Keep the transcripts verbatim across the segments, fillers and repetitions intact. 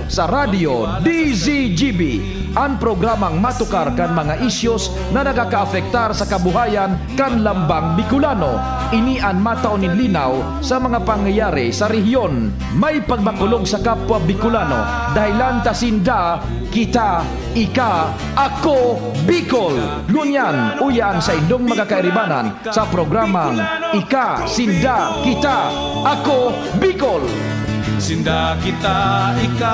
Sa Radyo D Z G B, an programang matukar kan mga isyos na nakakaapektar sa kabuhayan kan lambang Bicolano. Ini an matao nin linaw sa mga pangyayari sa rehiyon. May pagmakulog sa kapwa Bicolano, dahelan ta sinda, kita, ika, ako, Bicol. Ngunyan, uya an saindong mga kairibanan sa programang Ika, Sinda, Kita, Ako, Bicol. Sinda, kita, ika,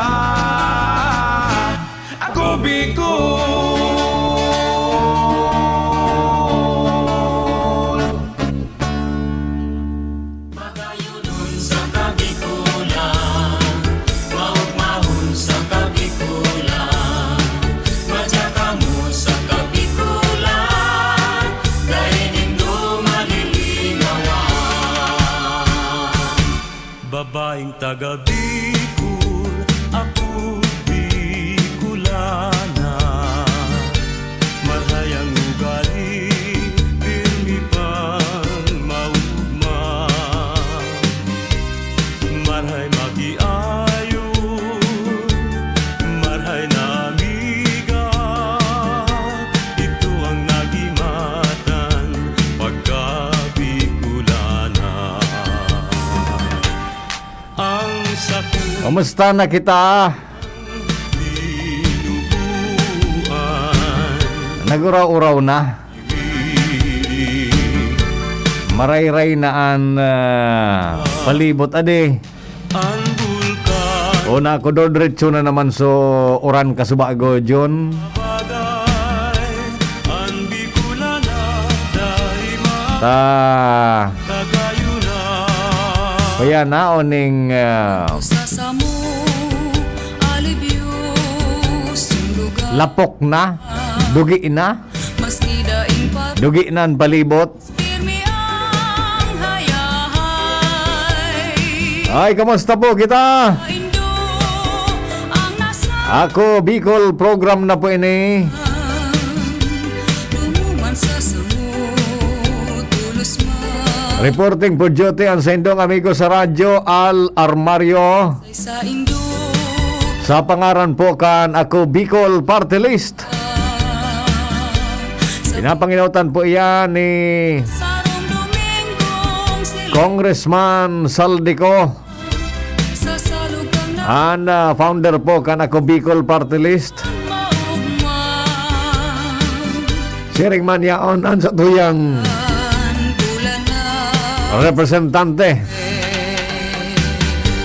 ako, Bicol. Magayunon sa Kabikulan, maugmahon sa Kabikulan, madya kamo sa Kabikulan, dai nindo malilinawan. Babaeng taga Bicol, ako Bicolana. Marhay ang ugali, pirmi pang maugma. Marhay makiayo, marhay na amiga, ito ang nagimatan pagka Bicolana. Ang saku- Kumusta na kita? Naguraw-uraw na. Marayray na an, ah, palibot, adi. Una ko, dodiretso na naman so uran kasubago, Jun. Ta, kaya naon ning, ah, lapok na, dugi na, dugi na an palibot. Ay, kamusta po kita? Ako, Bicol program na po ini. Reporting for duty ang saindong amigo sa radyo, Al Armario. Sa pangaran po kan Ako Bicol Party List, pinapanginutan po iyan ni Congressman Saldico, an, ah, founder po kan Ako Bicol Party List. Siring man yaon an satuyang representante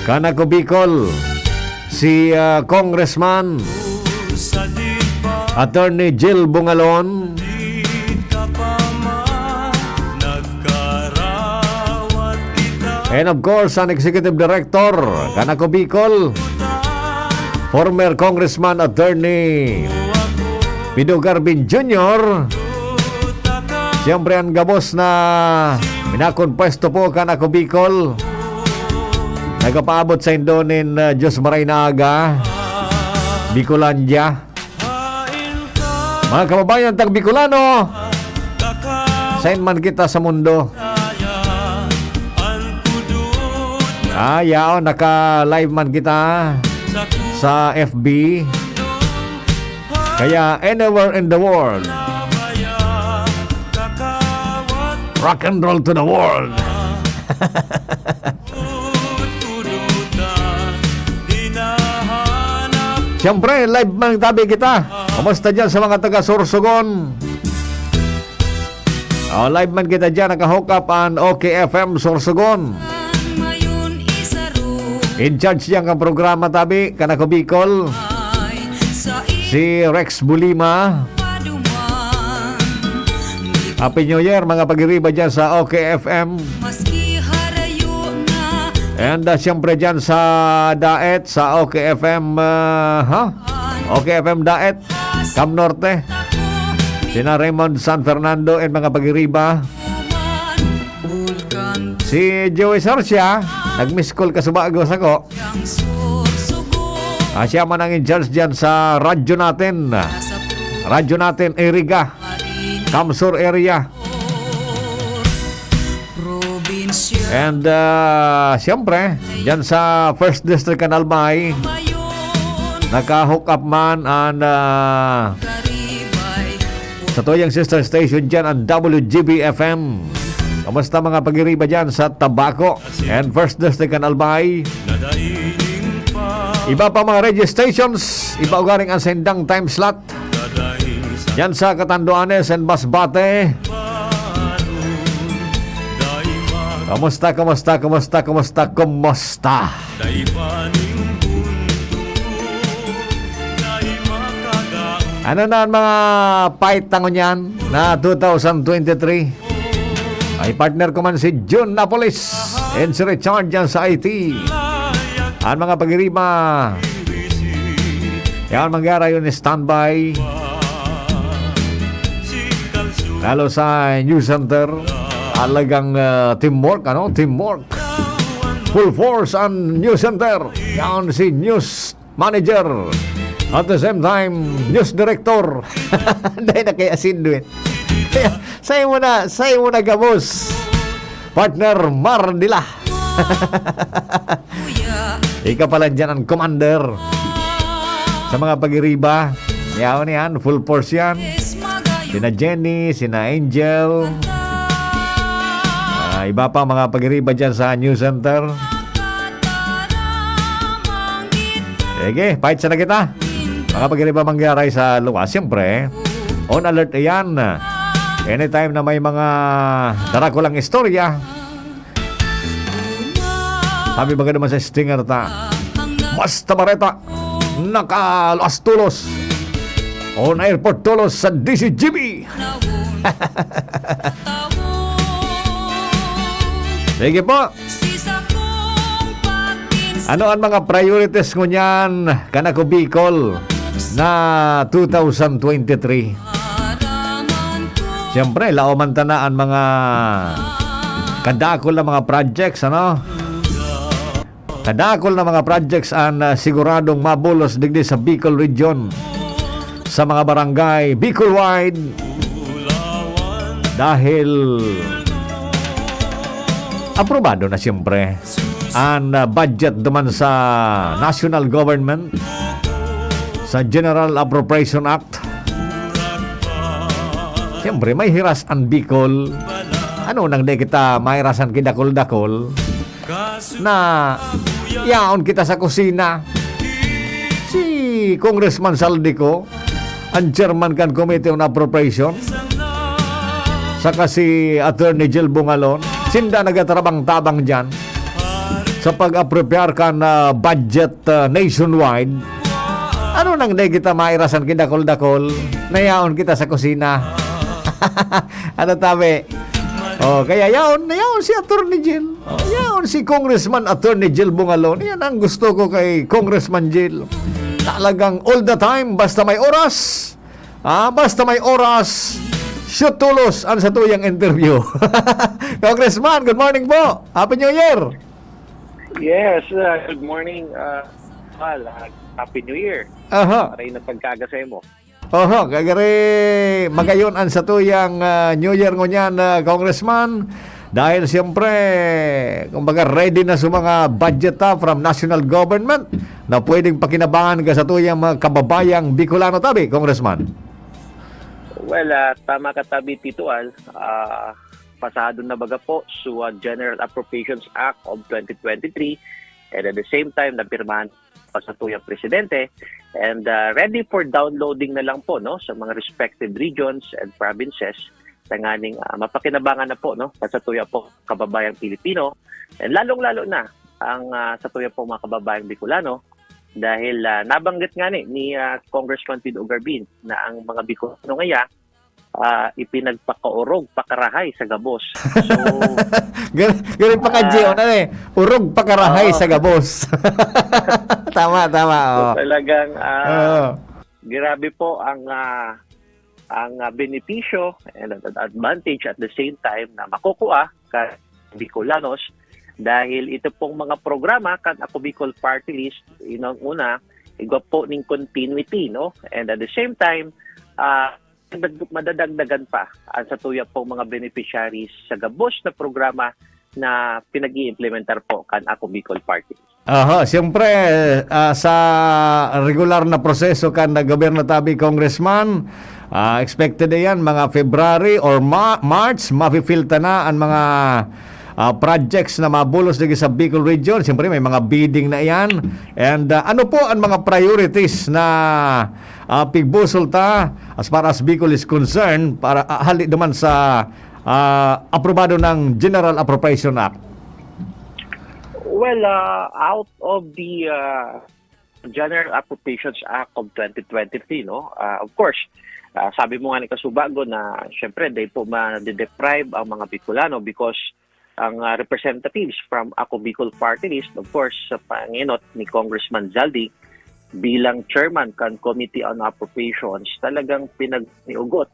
kan Ako Bicol, si, ah, Congressman Attorney Jill Bungalon. And of course, an Executive Director kan Ako Bicol, former Congressman Attorney Pido Garvin Junior. Siyempre, an gabos na minakon pwesto po kan Ako Bicol, nagapaabot saindo nin, ah, Diyos maray na aga, Bicolandia. Mga kababayan tag Bicolano, sain man kita sa mundo. Ah, yaon, naka-live man kita sa F B. Kaya anywhere in the world, rock and roll to the world. Siyempre, live man tabi kita. Kumusta dyan sa mga taga Sorsogon? Oh, live man kita dyan, naka-hook up an O K F M Sorsogon. In charge dyan kan programa tabi, kan Ako Bicol, si Rex Bulima. Happy New Year, mga pag-iriba dyan sa O K F M. And, ah, siyempre dyan sa Daet, sa O K F M, ah, ha? O K F M Daet, Cam Norte. Sina Raymond San Fernando and mga pag-iriba. Si Joey Sarcia, nag-miss call kasubago sako. Ah, siya man ang in charge dyan sa Radyo Natin. Radyo Natin, Iriga. Kamsur area. And, ah, siyempre, dyan sa First District kan Albay, Naka-hook up man an, ah, satuyang sister station dyan, ang W G B F M. Kamusta mga pag-iriba dyan sa Tabaco and First District kan Albay? Iba pa mga radio stations, iba ugaring ang sendang time slot. Dyan sa Catanduanes and Masbate. Kamusta, kamusta, kamusta, kamusta, kamusta? Ano na ang mga fight tango niyan na two thousand twenty-three? Ay, partner ko man si Jun Napoles and si Richard dyan sa I T. Ang mga pag-iriba, yan, mangyari yun, standby. Lalo sa news center, talagang, ah, teamwork, ano? Teamwork. Full force ang news center. Yan si news manager. At the same time, news director. Dahil na kay Asin, eh. Sa'yo mo na, sa'yo mo na gabos. Partner Mardila. Ika pala dyan ang commander. Sa mga pag-iriba, yaon yan, full force yan. Sina Jenny, sina Angel. Ah, iba pa mga pag-iriba dyan sa News Center. Sige, fight sana kita. Mga pag-iriba mangyaray sa luwas, siyempre. On alert iyan. Anytime na may mga darakulang istorya. Sabi baga naman sa Stinger ta, basta bareta, nakaluwas tolos. On air po tolos sa D C G B. Sige po. Ano ang mga priorities ngunyan kan Ako Bicol na two thousand twenty-three? Siyempre, laoman ta na ang mga kadakol na mga projects, ano? Kadakol na mga projects ang, ah, siguradong mabulos digdi sa Bicol Region, sa mga barangay Bicol-wide, dahil aprobado na siyempre ang, ah, budget duman sa national government, sa General Appropriation Act. Siyempre, may hiras ang Bicol. Ano nang di kita mahirasan kidakol-dakol na yaon kita sa kusina? Si Congressman Zaldy Co, ang chairman kan Committee on Appropriation, saka si Attorney Jill Bungalon, sinda nagatrabang-tabang dyan sa pag-apropiar kan, ah, budget, ah, nationwide. Ano nang di kita mairasan kidakol-dakol? Nayaon kita sa kusina. Ano tabi? Oh, kaya yaon, nayaon si Attorney Jill. Oh, yaon si Congressman Attorney Jill Bungalon. Yan ang gusto ko kay Congressman Jill. Talagang all the time, basta may oras. Ah, basta may oras, shoot tolos ang satuyang interview. Congressman, good morning po. Happy New Year. Yes, uh, good morning, uh, Val. Uh, Happy New Year. Aha. Maray na pagkaga sa imo. Oho, kagari magayon ang satuyang, ah, New Year ngunyan, ah, Congressman. Dahil siyempre, kumbaga, ready na sa mga budget ta from national government na pwedeng pakinabangan ka satuyang mga kababayang Bicolano tabi, Congressman. Well, ah, tama ka tabi, Tito Al. Ah, pasado na baga po sa, ah, General Appropriations Act of twenty twenty-three, and at the same time, napirmahan pa sa tuyang presidente, and, ah, ready for downloading na lang po, no, sa mga respected regions and provinces, tanganing, ah, mapakinabangan na po, no, sa tuya po kababayang Pilipino, and lalong-lalo na ang, ah, sa tuya po mga kababayang Bicolano, dahil, ah, nabanggit nga ni, ni, ah, Congressman Pido Garbin na ang mga Bicolano ngaya, ah, ipinagpakaorog, pakarahay sa gabos. So, Gan- Ganun pa ka, Ah. Gio, ano eh? Urog pakarahay Oo. sa gabos. Tama, tama. so Oh. talagang ah, Oo. grabe po ang ah, ang ah, benepisyo and ad- advantage at the same time na makukuha ka Bicolanos dahil ito pong mga programa kan Ako Bicol Party List, inang una, igwa po ning continuity, no? And at the same time, ah, madag- madadagdagan pa ang sa tuya pong mga beneficiaries sa gabos na programa na pinag-iimplementar po kan Ako Bicol Party List. Aha, siyempre, ah, sa regular na proseso kan gobyerno tabi, Congressman, ah, expected na yan, mga February or Ma-, March, mafe-feel ta na ang mga, ah, projects na mabulos dito sa Bicol region. Siyempre, may mga bidding na yan. And, ah, ano po ang mga priorities na, ah, pigbusol ta as far as Bicol is concerned para, ah, hali naman sa, ah, aprobado ng General Appropriation Act? Well, uh, out of the uh, General Appropriations Act of twenty twenty-three, no? Uh, of course, uh, sabi mo nga ni Kasubago na siyempre, di po ma-deprive ang mga Bicolano because ang uh, representatives from Ako Bicol Party List, of course, sa pangenot ni Congressman Zaldi bilang chairman kan Committee on Appropriations, talagang pinagniugot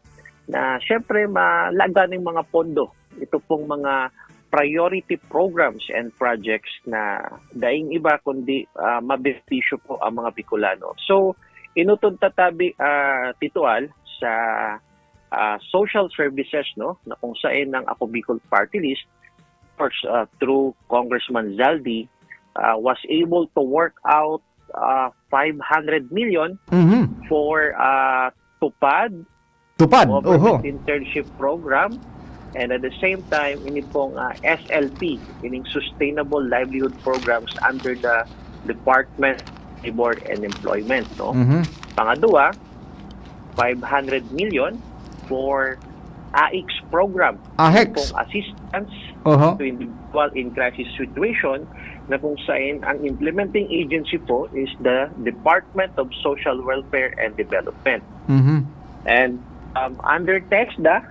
na siyempre malaga ng mga pondo. Ito pong mga priority programs and projects na daing iba kundi ah, mabenepisyo po ang mga Bicolano. So, inuton tatabi ah, titual sa ah, social services, no, na kung saan ng Ako Bicol Party List, of course, ah, through Congressman Zaldi, ah, was able to work out ah, five hundred million Mhm. for ah, TUPAD, Tupad. Oho. Government Internship Program, and at the same time, ini pong ah, S L P, ining Sustainable Livelihood Programs under the Department of Labor and Employment, no? Mhm. Pangadua, five hundred million for AICS program. AHEX. Pong assistance Oho. to individual in crisis situation na kung saan ang implementing agency po is the Department of Social Welfare and Development. Mhm. And um, under TEXDA,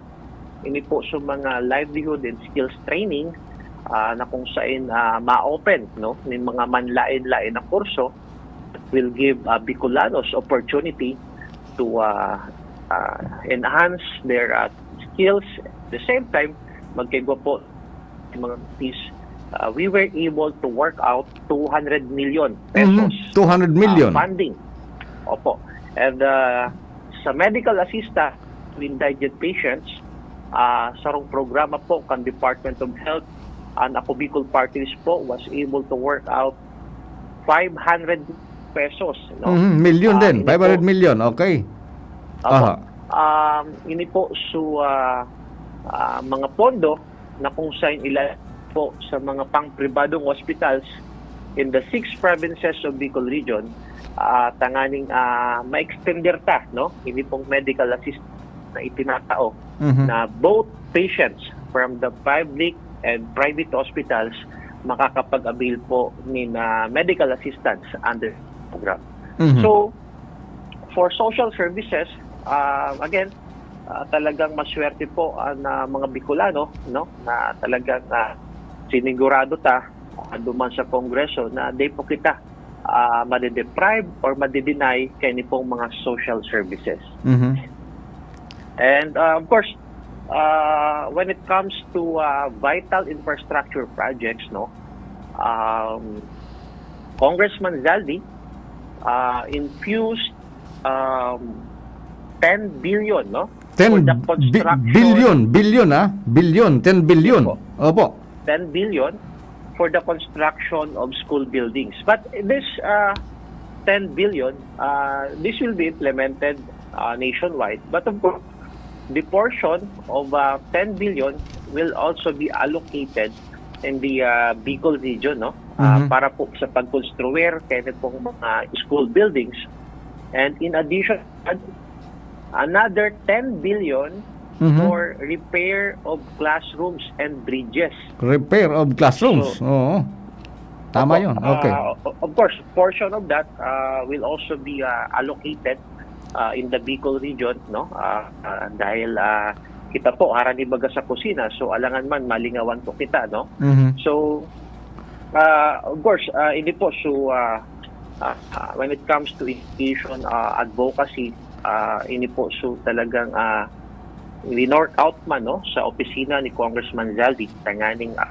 ini po sa mga livelihood and skills training ah, na kung saan ah, ma-open, no, ng mga manlain-lain na kurso that will give ah, Bicolanos opportunity to ah, ah, enhance their ah, skills. At the same time, magkaigwa po yung mga fees, ah, we were able to work out two hundred million pesos Mhm. Two hundred million. ah, funding. Opo. And ah, sa medical assistance to indigent patients, ah, sarong programa po kan Department of Health, ang Ako Bicol Party List po was able to work out five hundred pesos, no? Mhm, milyon Ah, din, ini po five hundred million, okay. Opo. Aha. Um, ini po, so, ah, ah, mga pondo na kung saan ila po sa mga pang-pribadong hospitals in the six provinces of Bicol Region, ah, tanganing ah, ma-extender ta, no? Ini pong medical assistance na itinatao Mhm. na both patients from the public and private hospitals makakapag-avail po nin ah, medical assistance under program. Mhm. So, for social services, ah, again, ah, talagang maswerte po ang ah, mga Bicolano, no, na talagang ah, sinigurado ta ah, duman sa Kongreso na di po kita ah, madedeprive or madedeny kaini pong mga social services. Mhm. And ah, of course, ah, when it comes to ah, vital infrastructure projects, no, um, Congressman Zaldi ah, infused um, ten billion, no, for Ten the bi-, construction billion, billion, ah. Billion, ten billion. Yes po. Opo. Ten billion for the construction of school buildings. But this uh, ten billion, uh, this will be implemented uh, nationwide. But of course, the portion of uh, ten billion will also be allocated in the uh, Bicol region, no? Uh, Mhm. Para po sa pagkonstruir kaya pong mga school buildings. And in addition, another ten billion Mhm. for repair of classrooms and bridges. Repair of classrooms. So, Oo. Tama Opo, yun. Okay. ah, o-, of course, portion of that ah, will also be ah, allocated ah, in the Bicol region, no? Ah, ah, dahil ah, kita po, harani baga sa kusina, so alangan man malingawan po kita, no? Mhm. So, ah, of course, ah, hindi po, so, ah, ah, ah, when it comes to education ah, advocacy, ah, ini po, so talagang ah, winort out man, no, sa opisina ni Congressman Zaldi, tanganing ah,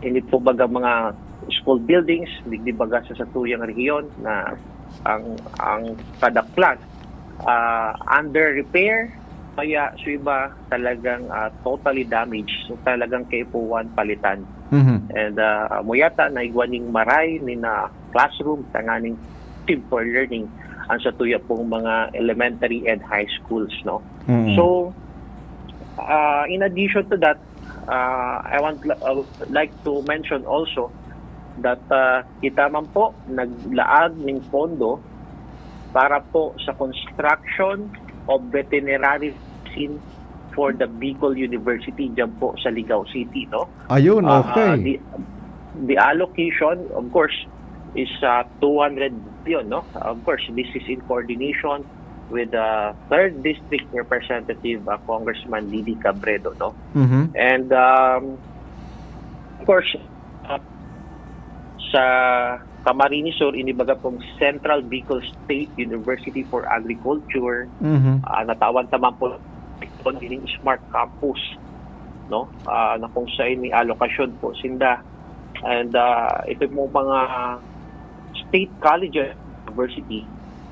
ini po baga mga school buildings, digdi baga sa satuyang rehiyon na ang ang kadaklan ah, under repair, kaya sa iba talagang ah, totally damaged, so talagang kaipuhan palitan. Mhm. And ah, amo yata na igwa ning maray nin ah, classroom tanganing team for learning ang sa tuya pong mga elementary and high schools, no? Mm. So, uh, in addition to that, uh, I want I would like to mention also that uh, kita man po naglaag ning pondo para po sa construction of veterinary vaccine for the Bicol University diyan po sa Ligao City, no? Ayun, Ah, okay. the, the allocation, of course, is uh, two hundred billion, no? Of course, this is in coordination with the third district representative, uh, Congressman Didi Cabredo, no? Mhm. And um, of course, uh, sa Camarines Sur, inibaga pong Central Bicol State University for Agriculture, Mhm. ah, natawan ta man po ining Smart Campus, no? Ah, na kung saan may alokasyon po sinda. And ah, ito pong mga state colleges, university,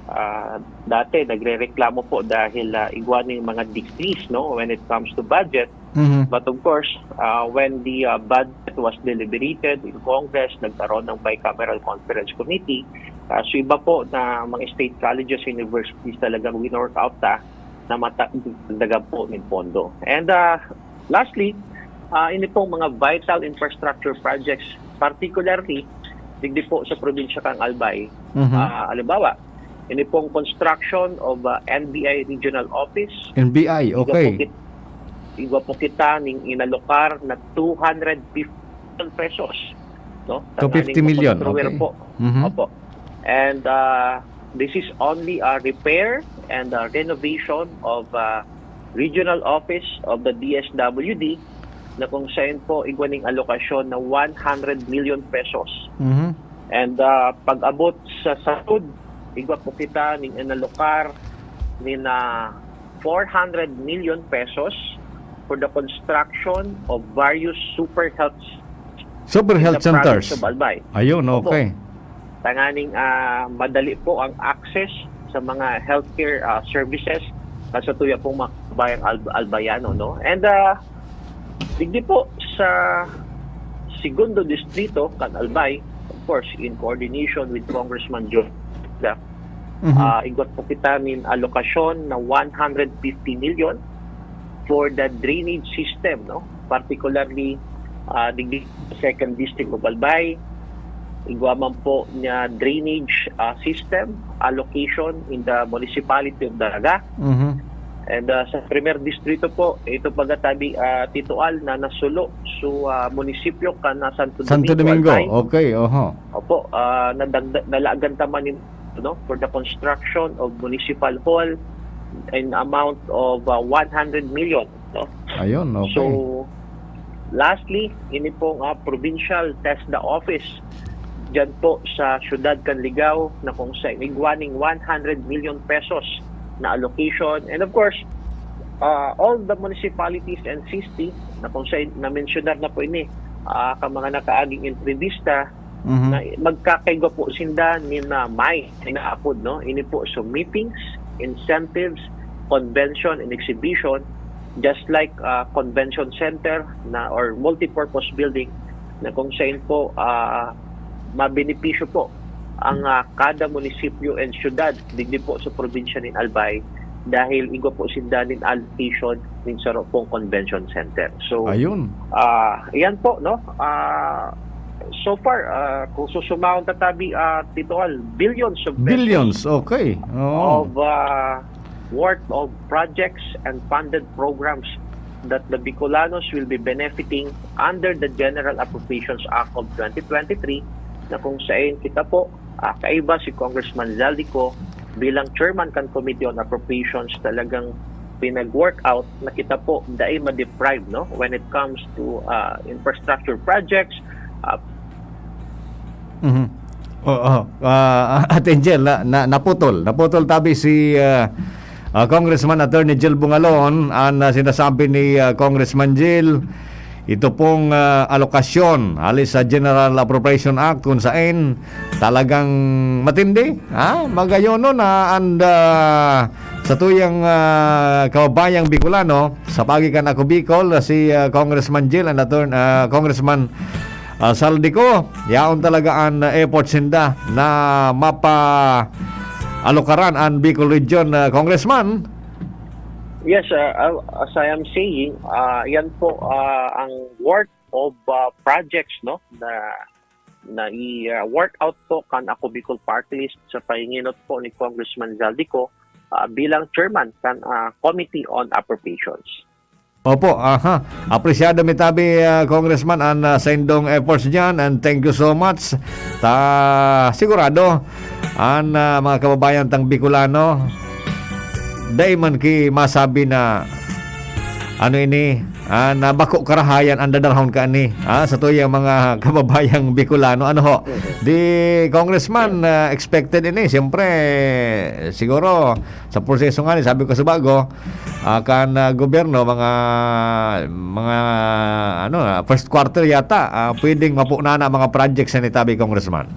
ah, dati nagrereklamo po dahil ah, igwa ning mga decrees, no, when it comes to budget. Mhm. But of course, uh, when the uh, budget was deliberated in Congress, nagkaroon ng bicameral conference committee, uh, so iba po na mga state colleges, universities talagang winork out na na matagdagan po ng pondo. And uh, lastly, uh, ini pong mga vital infrastructure projects, particularly digdi po sa probinsya kan Albay. Mhm. Ah, halimbawa, ini pong construction of uh, N B I Regional Office, N B I, igwa po okay. kit-, igwa po kita ning inalokar na two hundred fifty million pesos, no? Two fifty million, Tanganing makonstruir okay. po. Mhm. Opo. And uh, this is only a repair and a renovation of uh, regional office of the D S W D na kung saan po igwa ning alokasyon na one hundred million pesos. Mhm. And uh, pag-abot sa sahod, igwa po kita ning inalokar ni na four hundred million pesos for the construction of various super health Super in health the province centers. of Albay. Ayun, Opo. Okay. Tanganing ah, madali po ang access sa mga healthcare ah, services sa tuya pong mga kabayang Al- Albayano, no? And ah, digdi po sa Segundo Distrito kan Albay, of course, in coordination with Congressman Joe, Mhm. ah, igwa po kita nin alokasyon na one hundred fifty million for the drainage system, no? Particularly ah, digdi sa Second District of Albay, igwa man po na drainage ah, system allocation in the municipality of Daraga. Mhm. And ah, sa Primer Distrito po, ito pagatabi ah, Tito Al na nasulo sa ah, munisipyo kan ah, Santo, Santo Domingo. Albay. Okay, oho. Opo, ah, nadagda- nalagan ta man yung, no, for the construction of municipal hall in amount of ah, one hundred million, no? Ayun, okay. So, lastly, ini pong ah, provincial TESDA office diyan po sa siyudad kan Ligao na kung sa igwa ning one hundred million pesos na allocation. And of course, ah, all the municipalities and city na kung sa na-mentionar na po ini, ah, ka mga nakaaging entrevista, Mhm. na magkakaigwa po sinda ni na may inaapod, no? Ini po so meetings, incentives, convention and exhibition, just like ah, convention center na or multipurpose building na kung saan po ah, mabenepisyo po ang ah, kada munisipyo and syudad digdi po sa probinsya nin Albay dahil igwa po sinda nin allocation nin saro pong convention center. So, Ayun. ah, yan po, no? Ah, so far, ah, kung susumahon tatabi, ah, Tito Al, billions of pesos Billions, okay. Oo. of uh, worth of projects and funded programs that the Bicolanos will be benefiting under the General Appropriations Act of twenty twenty-three na kung saan kita po, ah, kaiba si Congressman Zaldy Co bilang chairman kan Committee on Appropriations, talagang pinag-work out na kita po dai ma-deprive, no, when it comes to ah, infrastructure projects, ah, Mhm. Oo. Ah, Ate Angel, na, na, naputol. Naputol tabi si ah, ah, Congressman Attorney Jel Bungalon, ang ah, sinasabi ni ah, Congressman Jel, ito pong ah, alokasyon hali sa General Appropriation Act kung saan talagang matindi. Ha? Magayon no na and ah, sa tuyang ah, kababayang Bicolano, sa pagi kan Ako Bicol, si ah, Congressman Jel and Attorney ah, Congressman ah, Zaldy Co, yaon talaga an, ah, efforts ninda na mapa-alukaran an Bicol Region, ah, Congressman. Yes, uh, uh, as I am saying, uh, yan po, uh, ang work of, uh, projects, no, na na i, ah, work out po kan Ako Bicol Party List sa panginginot po ni Congressman Zaldy Co, ah, bilang chairman kan, ah, Committee on Appropriations. Opo, aha. Apresyado mi tabi, ah, Congressman, an, ah, saindong efforts diyan, and thank you so much. Ta, sigurado, an, ah, mga kababayan tang Bicolano, dai man ki masabi na, ano ini, ah, na bako karahayan an dadarahon kaini, ah, sa tuyang mga kababayang Bicolano. Ano ho? Mhm. Di, Congressman, ah, expected ini. Siyempre, siguro, sa proseso nga ni, sabi ko sa bago, ah, kan, ah, gobyerno, mga, mga, ano, ah, first quarter yata, ah, pwedeng mapo na na mga projects na ni tabi, Congressman.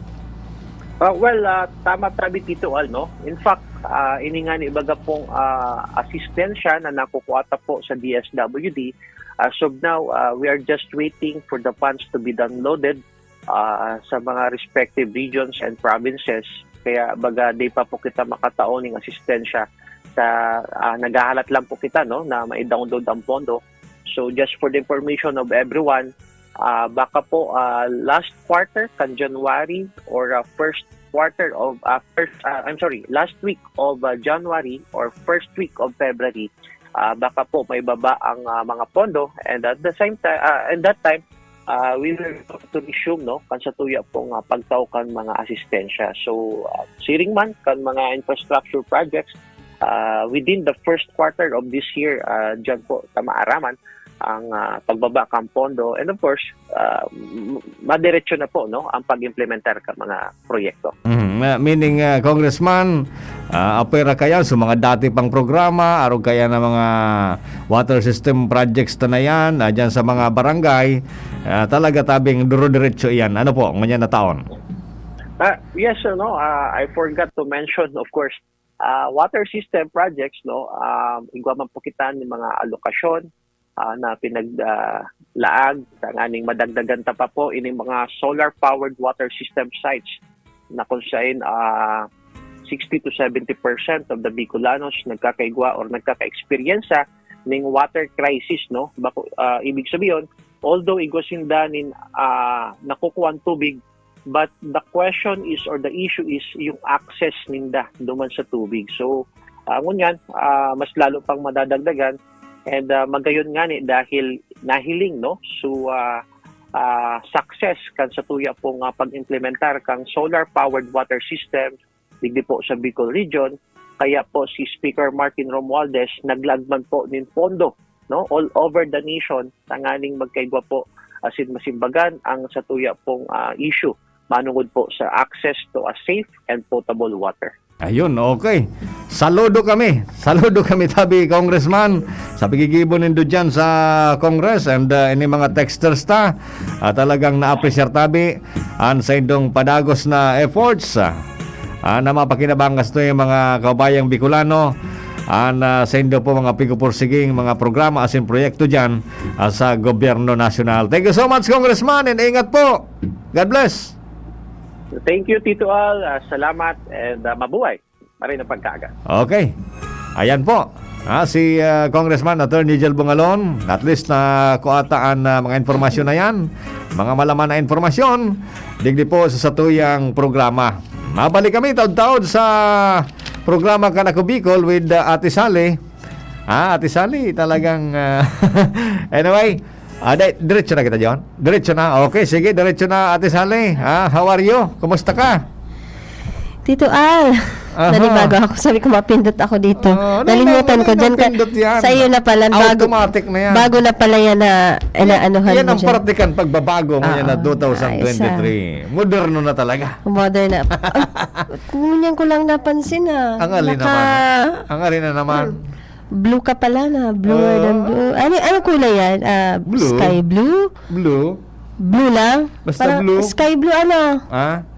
Ah, well, ah, tama tabi, Tito Al, no? In fact, ah, ini nga ni baga pong, ah, asistensya na nakukuha ta po sa D S W D. As of now, ah, we are just waiting for the funds to be downloaded, ah, sa mga respective regions and provinces. Kaya baga, di pa po kita makatao ning asistensya sa, ah, naghahalat lang po kita, no, na mai-download ang pondo. So, just for the information of everyone, ah, baka po, ah, last quarter kan January or, ah, first quarter of, ah, first, ah, I'm sorry, last week of, ah, January or first week of February, ah, baka po maibaba ang, ah, mga pondo, and at the same time, ah, and that time, ah, we will have to resume, no, kan sa tuya pong, ah, pagtao kan mga asistensya. So, ah, siring man kan mga infrastructure projects, ah, within the first quarter of this year, ah, diyan po ta maaraman ang, ah, pagbaba kan pondo, and of course, ah, m-, madiretso na po, no, ang pag-implementar kan mga proyekto. Mhm. Ah, meaning, ah, Congressman, ah, apwera kaya sa mga dati pang programa, arog kaya na mga water system projects ta na yan, ah, dyan sa mga barangay, ah, talaga tabing duro-diretso iyan. Ano po, ngunyan na taon? Ah, yes, ano, ah, I forgot to mention, of course, ah, water system projects, no, ah, igwa man po kita ni mga alokasyon, ah, na pinag, ah, laag, tanganing madagdagan ta pa po ining mga solar-powered water system sites na kung saan, ah, sixty to seventy percent of the Bicolanos nagkakaigwa or nagkaka-eksperyensya ning water crisis, no? Bako, ah, ibig sabihin, although igwa sinda nin, ah, nakukuha ang tubig, but the question is or the issue is yung access ninda duman sa tubig. So, ah, ngunyan, ah, mas lalo pang madadagdagan, and, ah, magayon nga ni dahil nahiling, no? So, ah, ah, success kan sa tuya pong, ah, pag-implementar kang solar-powered water system digdi po sa Bicol Region. Kaya po si Speaker Martin Romualdez naglagman po nin pondo, no, all over the nation, tanganing magkaigwa po asin masimbagan ang sa tuya pong, ah, issue manungod po sa access to a safe and potable water. Ayun, okay. Saludo kami. Saludo kami, tabi, Congressman, sa paggigibo nindo dyan sa Congress and, uh, ini mga texters ta. Ah, talagang naapresyar tabi an saindong padagos na efforts, ah, ah, na mapakinabangan sa tuyang mga kabayang Bicolano, an, ah, saindo po mga pigupursiging mga programa asin proyekto dyan, ah, sa gobyerno nasyonal. Thank you so much, Congressman, and ingat po. God bless. Thank you, Tito Al. Ah, salamat and, ah, mabuhay. Maray na pagkaaga. Okay. Ayan po. Ah, si, ah, Congressman Attorney Jel Bungalon, at least na kuha ta an, ah, mga informasyon na yan. Mga malaman na informasyon, digdi po sa satuyang programa. Mabalik kami taod-taod sa programa Kan Ako Bicol with, ah, Ate Sally. Ah, Ate Sally, talagang, ah, anyway, ah, di-, diretso na kita, John. Diretso na. Okay, sige, diretso na, Ate Sally. Ah, how are you? Kumusta ka? Tito Al, Aha. nanibago ako. Sabi ko, mapindot ako dito. Ah, no, Nalimutan no, ko no, dyan. Ka, pindot yan. Sa iyo na pala, bago, Automatic na yan. bago na pala yan na Yan, inaanuhan yan mo ang dyan. praktikang pagbabago ngayon na Ah, two thousand twenty-three. ayos, ah. Moderno na talaga. Modern na. Ay, ngunyan ko lang napansin, ah. Ang alin Naka- naman? Ang alin na naman? Hmm. Blue ka pala na. Bluer than Ah. blue. Ano, anong kulay yan? Ah, Blue. sky blue? Blue. Blue lang? Basta Parang blue. sky blue, ano? Ha?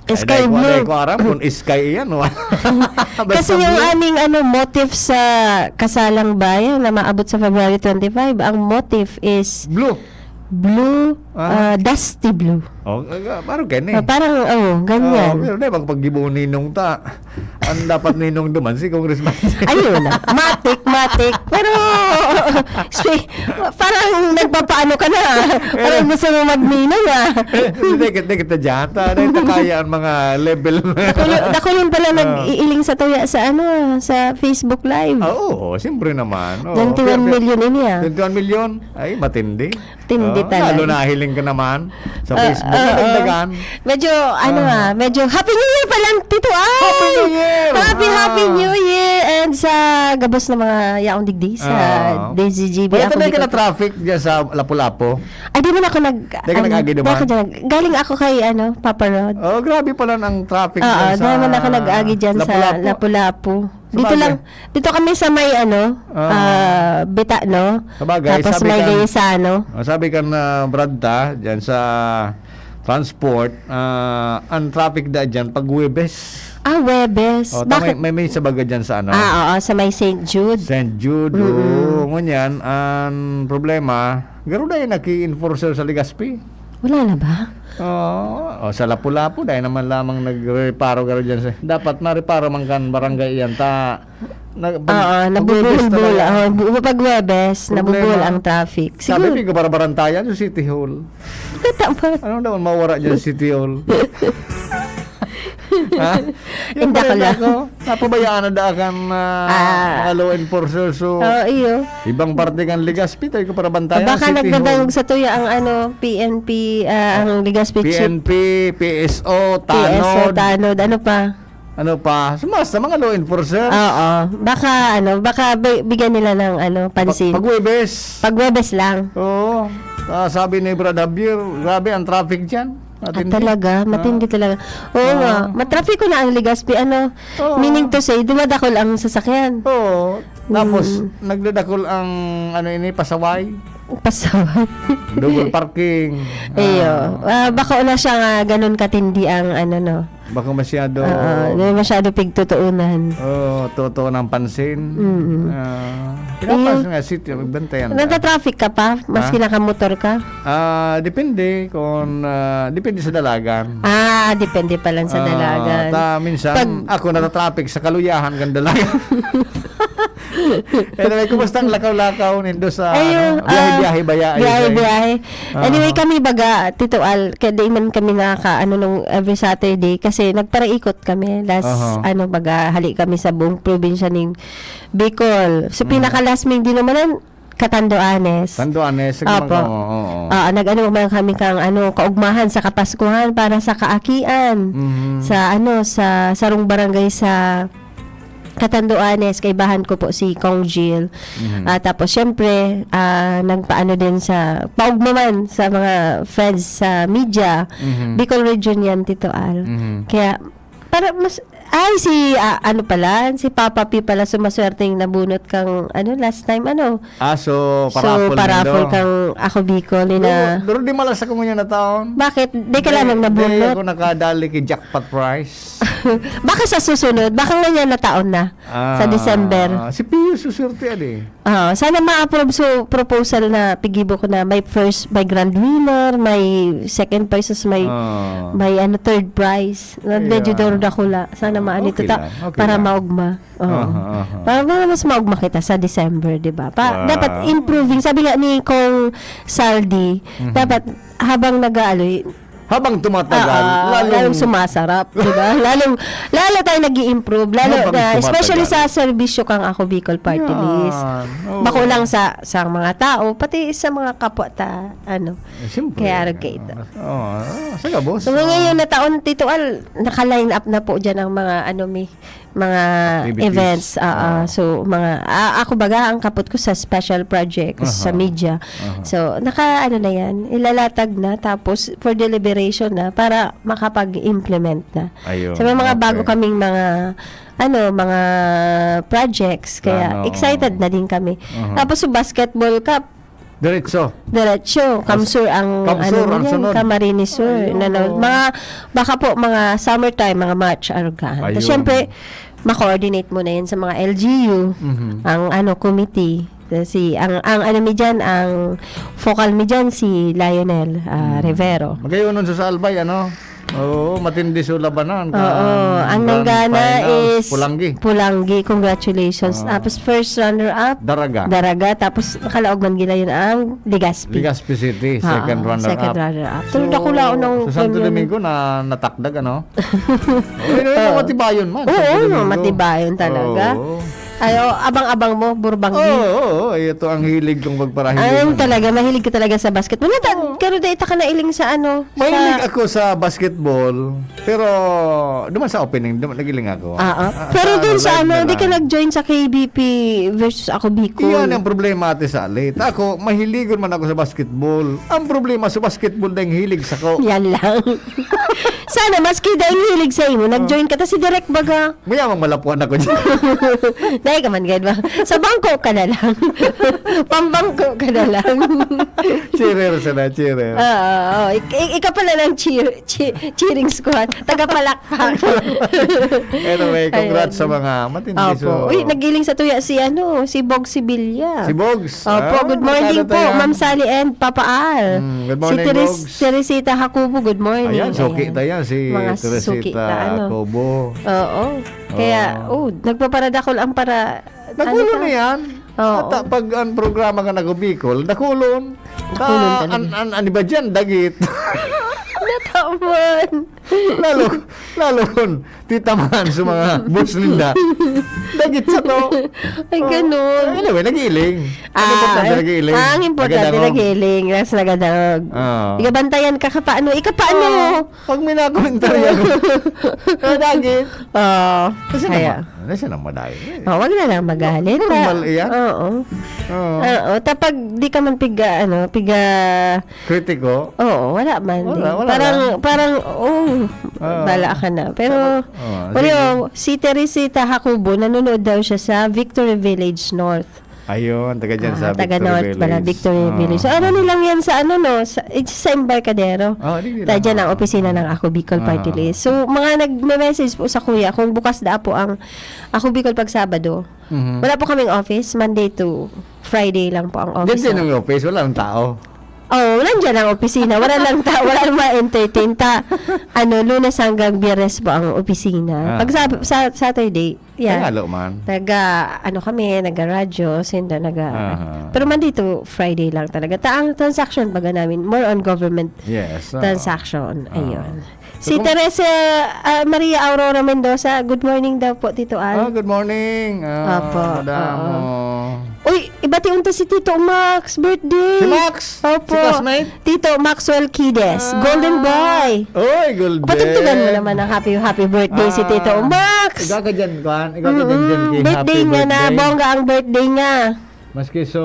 Sky Ay, dahil ko, blue. dahil ko aram kung sky yan, no? Basta Kasi yung blue. aming, ano, motif sa Kasalang Bayan na maabot sa February twenty-five, ang motif is Blue. Blue, Ah. ah, dusty blue. Oh, ah, parang gani. Ah, parang, oh, ganyan. Oh, pero di ba, pag gibo ninong ta, ang dapat ninong duman, si Congressman. Ayun na. Matik, matik. Pero, spe-, parang nagpapaano ka na. Parang gusto mo magninong, ah. Eh, hindi, hindi kita dyan. Ta, hindi ta kaya ang mga level. Dakulon, dakulon pala Ah. nag-iiling sa tuya sa ano, sa Facebook Live. Ah, oo, siyempre naman. Oo, Twenty-one pero, pero, million ini, ah. Twenty-one million? Ay, matindi. Tindi Ah, talaga. lalo na hiling ka naman sa Ah, Facebook. ah, ah. Nadagdagan. Medyo, ano Ah. ah, medyo Happy New Year pa lang, Tito Al! Happy New Year! Happy, Ah. Happy New Year! And sa gabos na mga yaong digdi sa Ah. D Z G B, Wala ako ka di ko na-traffic dyan sa Lapu-Lapu? Ay, di man ako nag-, Di ka an-, nag-agi di ako naman? dyan. Galing ako kay, ano, Papa Rod. Oh, grabe pala ang traffic Oo, dyan sa di man ako nag-agi dyan sa Lapu-Lapu. Lapu-Lapu. Dito Sabagay. lang, dito kami sa may ano, Ah. ah, Bita, no? Sabagay, Tapos sabi may kan, Gaisano. Oh, sabi kan, ah, Brad ta, dyan sa transport, ah, ang traffic da dyan pag Huwebes. Ah, Huwebes. Oh, ta-, may, Bakit? may, may sa baga dyan sa ano? Ah, oo, sa may Saint Jude. Saint Jude, Mm-mm. oo. Ngunyan, ang problema, garo na yung naki-enforcer sa Legazpi. Wala na ba? Oo. O, sa Lapu-Lapu, dahil naman lamang nagreparo ka rin dyan sa, dapat mareparo man kan barangay iyan. Ta, na, pag, Oo, pag Huwebes nabubuhol-buhol. talaga. Oo, bu-, pag Huwebes, Problema. nabubuhol ang traffic. Sabi, Siguro. may kabarbarantayan sa City Hall. Tama. Anong daw mawara dyan sa City Hall? Ha? Yung Hindi ako pala lang. ako, napabayaan na daan kan, ah, Ah. mga law enforcers. So, Oo, iyo. ibang parte kan Legazpi, tayo ko para bantayan, Baka City Hall. nagdadangog sa tuya ang ano, P N P, ah, ang Legazpi chief. P N P, P S O, P S O, Tanod. Tanod. Ano pa? Ano pa? Sa mga, sa mga law enforcers. Oo. Baka, ano, baka bi-, bigyan nila ng, ano, pansin. Pag, pag Huwebes. Pag Huwebes lang. Oo. Ah, sabi ni Brad Javier, grabe ang traffic dyan. Ah, Matindi. talaga? Ah. Matindi talaga. Oo nga. Ah. Matrafiko na ang Legazpi. Ano, Oo. meaning to say, dumadakol ang sasakyan. Oo. Tapos, Mm. nagdadakol ang, ano ini, pasaway. Pasaway. Double parking. Iyo. Ah. Ah, bako na siya nga ganun katindi ang, ano, no? Bako masyado. Oo, di masyado pigtutuunan. Oo, totoo ng pansin. Mm. Ah, Iyo. pinapansin nga, sityo, magbantayan ka. Nagta-traffic ka pa? Maski Ha? nakamotor ka? Ah, depende kung, ah, depende sa dalagan. Ah, depende pa lang sa Ah, dalagan. ta, minsan, Pag ako natatraffic sa kaluyahan kan dalagan. Anyway, kumusta ang lakaw-lakaw nindo sa, Ayun, ano, biyahe-biyahe ah, baya, ay, biyahe-biyahe. Anyway, Aha. kami baga, Tito Al, kaya di man kami nakaka-, ano, nung every Saturday kasi nagparaikot kami. Last, Aha. ano, baga, hali kami sa buong probinsya ning Bicol. So, Mm. pinaka-last ming dinumanan, Catanduanes. Catanduanes, sa Opo. Gumagawa, oo. Oo, nag-ano man kami kang, ano, kaugmahan sa Kapaskuhan para sa kaakian. Mhm. Sa, ano, sa sarong barangay sa Catanduanes, kaibahan ko po si Kong Jill. Mhm. Ah, tapos, syempre, ah, nagpaano din sa, paugma man sa mga friends sa media. Mhm. Bicol Region yan, Tito Al. Mhm. Kaya, para mas, ay, si, ah, ano pala, si Papa P pala sumaswerteng nabunot kang, ano, last time, ano? Ah, so, So, paraffle paraffle nindo? kang Ako Bicol, ni na. Pero, pero di malas ako ngayon na taon. Bakit? Di ka Di, lang di nabunot? ako nakadali kay jackpot prize. Baka sa susunod, baka ngayon na taon na, sa Ah, December. Si Pio suswerte yan eh. Ah, sana ma-approve so proposal na pigibo ko na may first, may grand winner, may second prize, tas may, Ah. may ano, third prize. Na medyo Kaya, daro-dakula. Sana maano okay ito ta-, lang, okay para lang. maugma. Oo. Aha, aha. Para, para mas maugma kita sa December, di ba? Pa-, Wow. dapat improving. Sabi nga ni Kong Saldi, Mhm. dapat habang nag-aaloy, Habang tumatagal, Oo, lalong lalong sumasarap, di ba? Lalong, lalo tayo nag-i-improve, lalo Habang na, especially tumatagal. sa serbisyo kang Ako Bicol Party Yan. List. Oo. Bako lang sa, sa mga tao, pati sa mga kapwa ta, ano, Eh, siyempre. kaya arog kayo ito. Oo, ah, sa gabos. So, Oo. ngayon na taon, Tito Al, naka-line up na po dyan ang mga, ano, may, mga Activities. events, ah, ah. Oo. So, mga, ah, ako baga, ang kapot ko sa special projects, sa Aha. media. Aha. So, naka, ano na yan, ilalatag na, tapos for deliberation na, para makapag-implement na. Ayun, So, may mga okay. bago kaming mga, ano, mga projects, kaya Plano, excited oo. na din kami. Aha. Tapos, sa basketball cup, Diretso. Diretso. Kamsur ang, Kamsur ano ang yan, sunod. Camarines Sur. Ayun, Nano-, oo. mga, baka po, mga summertime, mga March, arugahan. Tapos, Ayun. syempre, ma-coordinate mo na yan sa mga L G U, Mhm. ang, ano, committee. Si, ang, ang ano mi dyan, ang focal mi dyan, si Lionel, ah, Hmm. Rivero. Magayon nun sa Albay, ano? Oo, matindi sa labanan. Oo, Kan-, ang grand nanggana finals, is Pulanggi. Pulanggi. Congratulations. Oo. Tapos first runner-up, Daraga. Daraga. Tapos nakalaog man gila yun ang Legazpi. Legazpi City, Oo, second runner-up. Second runner-up. Pero So, dakulaon ang sa Santo premyo Domingo na natakdag, ano? Okay, no, Oo. matibayon man, Oo, Santo no, Domingo. matibayon talaga. Oo. Ay, oh, abang-abang mo, Burbangi. Oo, oo, oo. Ito ang hilig kong magparahiling, Ay, ano. talaga, mahilig ka talaga sa basketball. Nata-, Oo. pero di ita ka nailing sa ano, Mahilig sa ako sa basketball, pero duman sa opening, duman, nagiling ako. Ah, ah. Ah, Pero sa dun ano, sa live ano, na di ka lang. nag-join sa K B P versus Ako Bicol. Iyan ang problema, Ate Sally. Ako, mahiligon man ako sa basketball. Ang problema sa basketball, dahil hilig sa ko. Yan lang. Sana, maski dahil hilig sa imo, nag-join ka. Tas si Direk baga, Mayamang malapuan ako dyan. Dai ka man gad ba? Sa bangko ka na lang. Pambangko ka na lang. Cheerer sana, cheerer. Oo, oo. Ik-, ik-, ikaw pala ng cheer, che-, cheering squad. Tagapalakpak. Anyway, congrats Ayan. sa mga matindi. Opo. So, Uy, nagiling sa tuya si ano, si Bog Sevilla. Si Bogs. Opo, Ah, good morning barkada po, tayo. Ma'am Sally and Papa Al. Mm, good Si morning, Teres-, Bogs. Teresita Jacobo, good morning. Ayan, suki Ayan. tayo, si Mga Teresita suki ta, ano. Jacobo. Oo. Kaya, Oo. oh, nagpaparadakol ang para-, Nagulo ano ka? na yan. Oo. Ata, pag ang programa ka nag-Bicol, dakulon. Dakulon Ka, talaga. an, an, an iba dyan, dagit. Nataman. Lalo, lalo kun titamaan sa mga boss ninda. Dagit sa to. Ay, Oh. ganun. Anyway, nag-iiling. Ang Ah, importante, nag-iiling. ang importante, Nagadangog. nag-iiling. Nas nagadangog. Oo. Igabantayan ka ka paano? Ika paano? Oo. Pag may nakomentaryo ako, nadagit. Oo. Kasi Kaya, naman, kasi naman dahil eh. Oh, wag na lang magalit, Normal ah. iyan. Oo. Oo. Oo. Tapag di ka man piga, ano, piga Kritiko? Oo, wala man Wala, din. wala Parang, lang. parang, oh, Oo. bala ka na. Pero, Pero, oo, wala sige. yun, si Teresita Jacobo, nanonood daw siya sa Victory Village North. Ayun, taga dyan Ah, sa taga Victory North pala, Village. Victory Oo. Village. So, ano nilang yan sa ano, no? Sa, it's sa Embarcadero. Oo, di, di Taga lang. dyan ang opisina ng Ako Bicol Party Oo. List. So, mga nagme-message po sa kuya kung bukas da po ang Ako Bicol pag Sabado. Mhm. Wala po kaming office, Monday to Friday lang po ang Diyan office din na. ang office, wala nang tao. Oo, nandyan ang opisina. Wala lang ta-, wala lang ma-entertain ta. Ano, Lunes hanggang Biyernes po ang opisina. Ah. Pag sa, sa Saturday, yan. Tagalog man. Naga, ano kami, naga-radyo, sinda naga, Aha. pero Monday to Friday lang talaga. Ta, ang transaction baga namin, more on government Yes, oo. transaction. Ah. Ayun. So, Si kung Teresa, ah, Maria Aurora Mendoza, good morning daw po, Tito Al. Ah, good morning, ah, Opo, madam, oo. oh. Uy, ibati unta si Tito Max, birthday. Si Max? Opo. Si classmate? Tito Maxwell Quides, Ah. golden boy. Oy, golden. Patugtugan mo naman ang happy, happy birthday si Ah. Tito Max. Ikaw ka dyan, kuwan? Ikaw ka dyan, Mm-mm. dyan, kay Birthday happy nga na, birthday. bongga ang birthday nga. Maski so,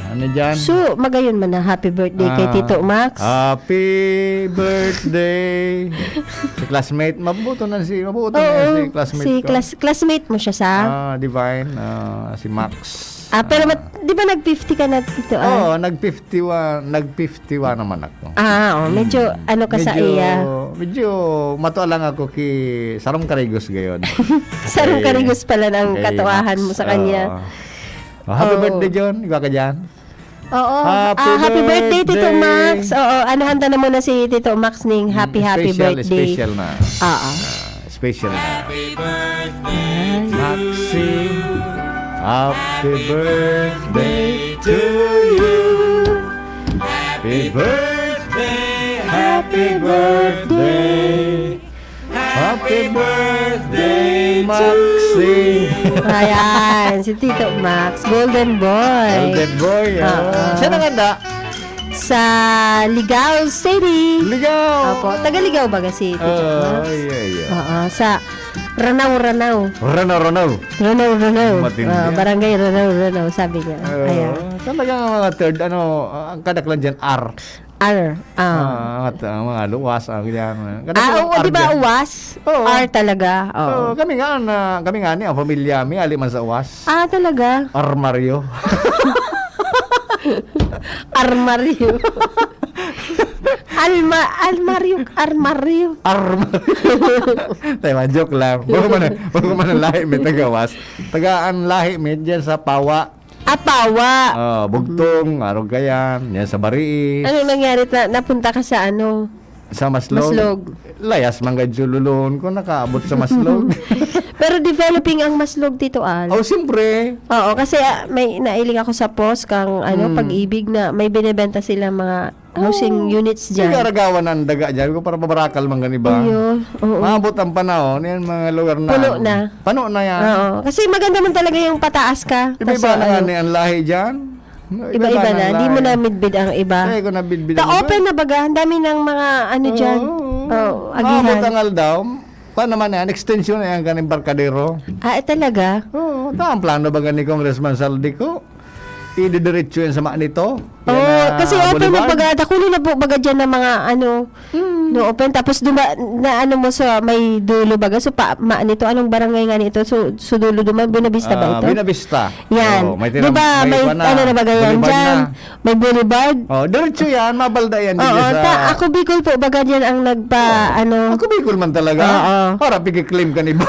ano dyan? So, magayon man na happy birthday kay Ah, Tito Max. happy birthday. Si classmate, mabuto na si, mabuto na Oo, si classmate si ko. class-, classmate mo siya sa? Ah, Divine, ah, si Max. Ah, pero Ah. mat-, di ba nag fifty ka na, Tito, ah? Oo, nag fifty-one, nag fifty-one naman ako. Ah, oh, medyo Hmm. ano ka sa Medyo, iya? medyo matua lang ako ki sarong karigos gayon. Sarong Kay, karigos pala ng kay katuahan Max. mo sa kanya. Oo. Oh, happy Oo. birthday, John. Ikaw ka dyan? Oo. Happy Ah, happy birthday, Tito birthday. Max. Oo, ano hanta na muna si Tito Max ning Mm, happy, happy special, birthday. special na. Oo. Ah, special na. Happy birthday Maxi, to happy you. birthday to you. Happy birthday, happy birthday. Happy birthday, Maxi. Ayan, si Tito Max, golden boy. Golden boy, oh. Oo. Saan ang handa? Sa Ligao City. Ligao. Opo, taga Ligao baga si Tito Oo, Max? iya, iya. Oo, sa Ranao, Ranao. Ranao, Ranao. Ranao, Ranao. Matindi Ah, yan. Barangay Ranao, Ranao, sabi niya. Oo. Ayan. Talagang mga third, ano, ang kadak lang dyan, R. R, ah. Ah, at, ah, mga luwas, ah, ganyan. Kada Ah, silang oo, di ba, R dyan. uwas? Oo. R talaga, oo. Oo, kami nga, na, kami nga ni, ang pamilya mi, ali man sa uwas. Ah, talaga? Armaryo. Armaryo. Alma-, almaryo, armaryo. Armaryo. Tayo, joke lang. Bago man, bago man ang lahi mi taga uwas. Taga ang lahi mi dyan sa Pawa. Apawa. Oh, Bugtong, Arog Kayan, yan sa Bariis. Anong nangyari na napunta ka sa ano? Sa Maslog. Maslog. Layas man gad sululon ko, nakaabot sa Maslog. Pero developing ang Maslog, Tito Al. Oh, siyempre. Oo, kasi, ah, may nailing ako sa post kang, ano, Hmm. Pag-ibig na may binebenta sila mga housing Oh. units dyan. Sige, aragawan ang daga dyan ko para mabarakal man gani ba? Iyo, oo. Maabot ang panahon, yan mga lugar na Puno na. Puno na yan. Oo. Kasi maganda man talaga yung pataas ka. Iba-iba Tas, na nga ano, ni ang lahi dyan. Iba-iba na. Ang Di mo lahi. na midbid ang iba. Kaya ko nabidbid Ta ang iba. open na baga. Ang dami ng mga ano dyan. Oo. Oh, Maabot agihan. ang aldaw. Pa naman yan, extension na yan kaning barkadero. Ah, eh, talaga? Oo, ta ang plano baga ni Congressman Saldi ko. Ididiretso yan sa Manito. Yan Oh, na kasi open na Boulevard. baga, dakulo na po baga dyan ng mga ano, Hmm. no, open. Tapos duma, na ano mo sa may dulo baga, so pa, Manito, anong barangay nga nito? So, so dulo duman, Buenavista ba Ah, ito? Buenavista. Yan. Oo, may Di tinam-, ba, may may kuwan na. ano na baga yan Boulevard dyan? na. May Boulevard? Oh, diretso yan, mabalda yan Oo, dito sa ta, Ako Bicol po baga dyan ang nagpa, Oh, ano. Ako Bicol man talaga. Oo. Para pigkiklaim ka ni ba?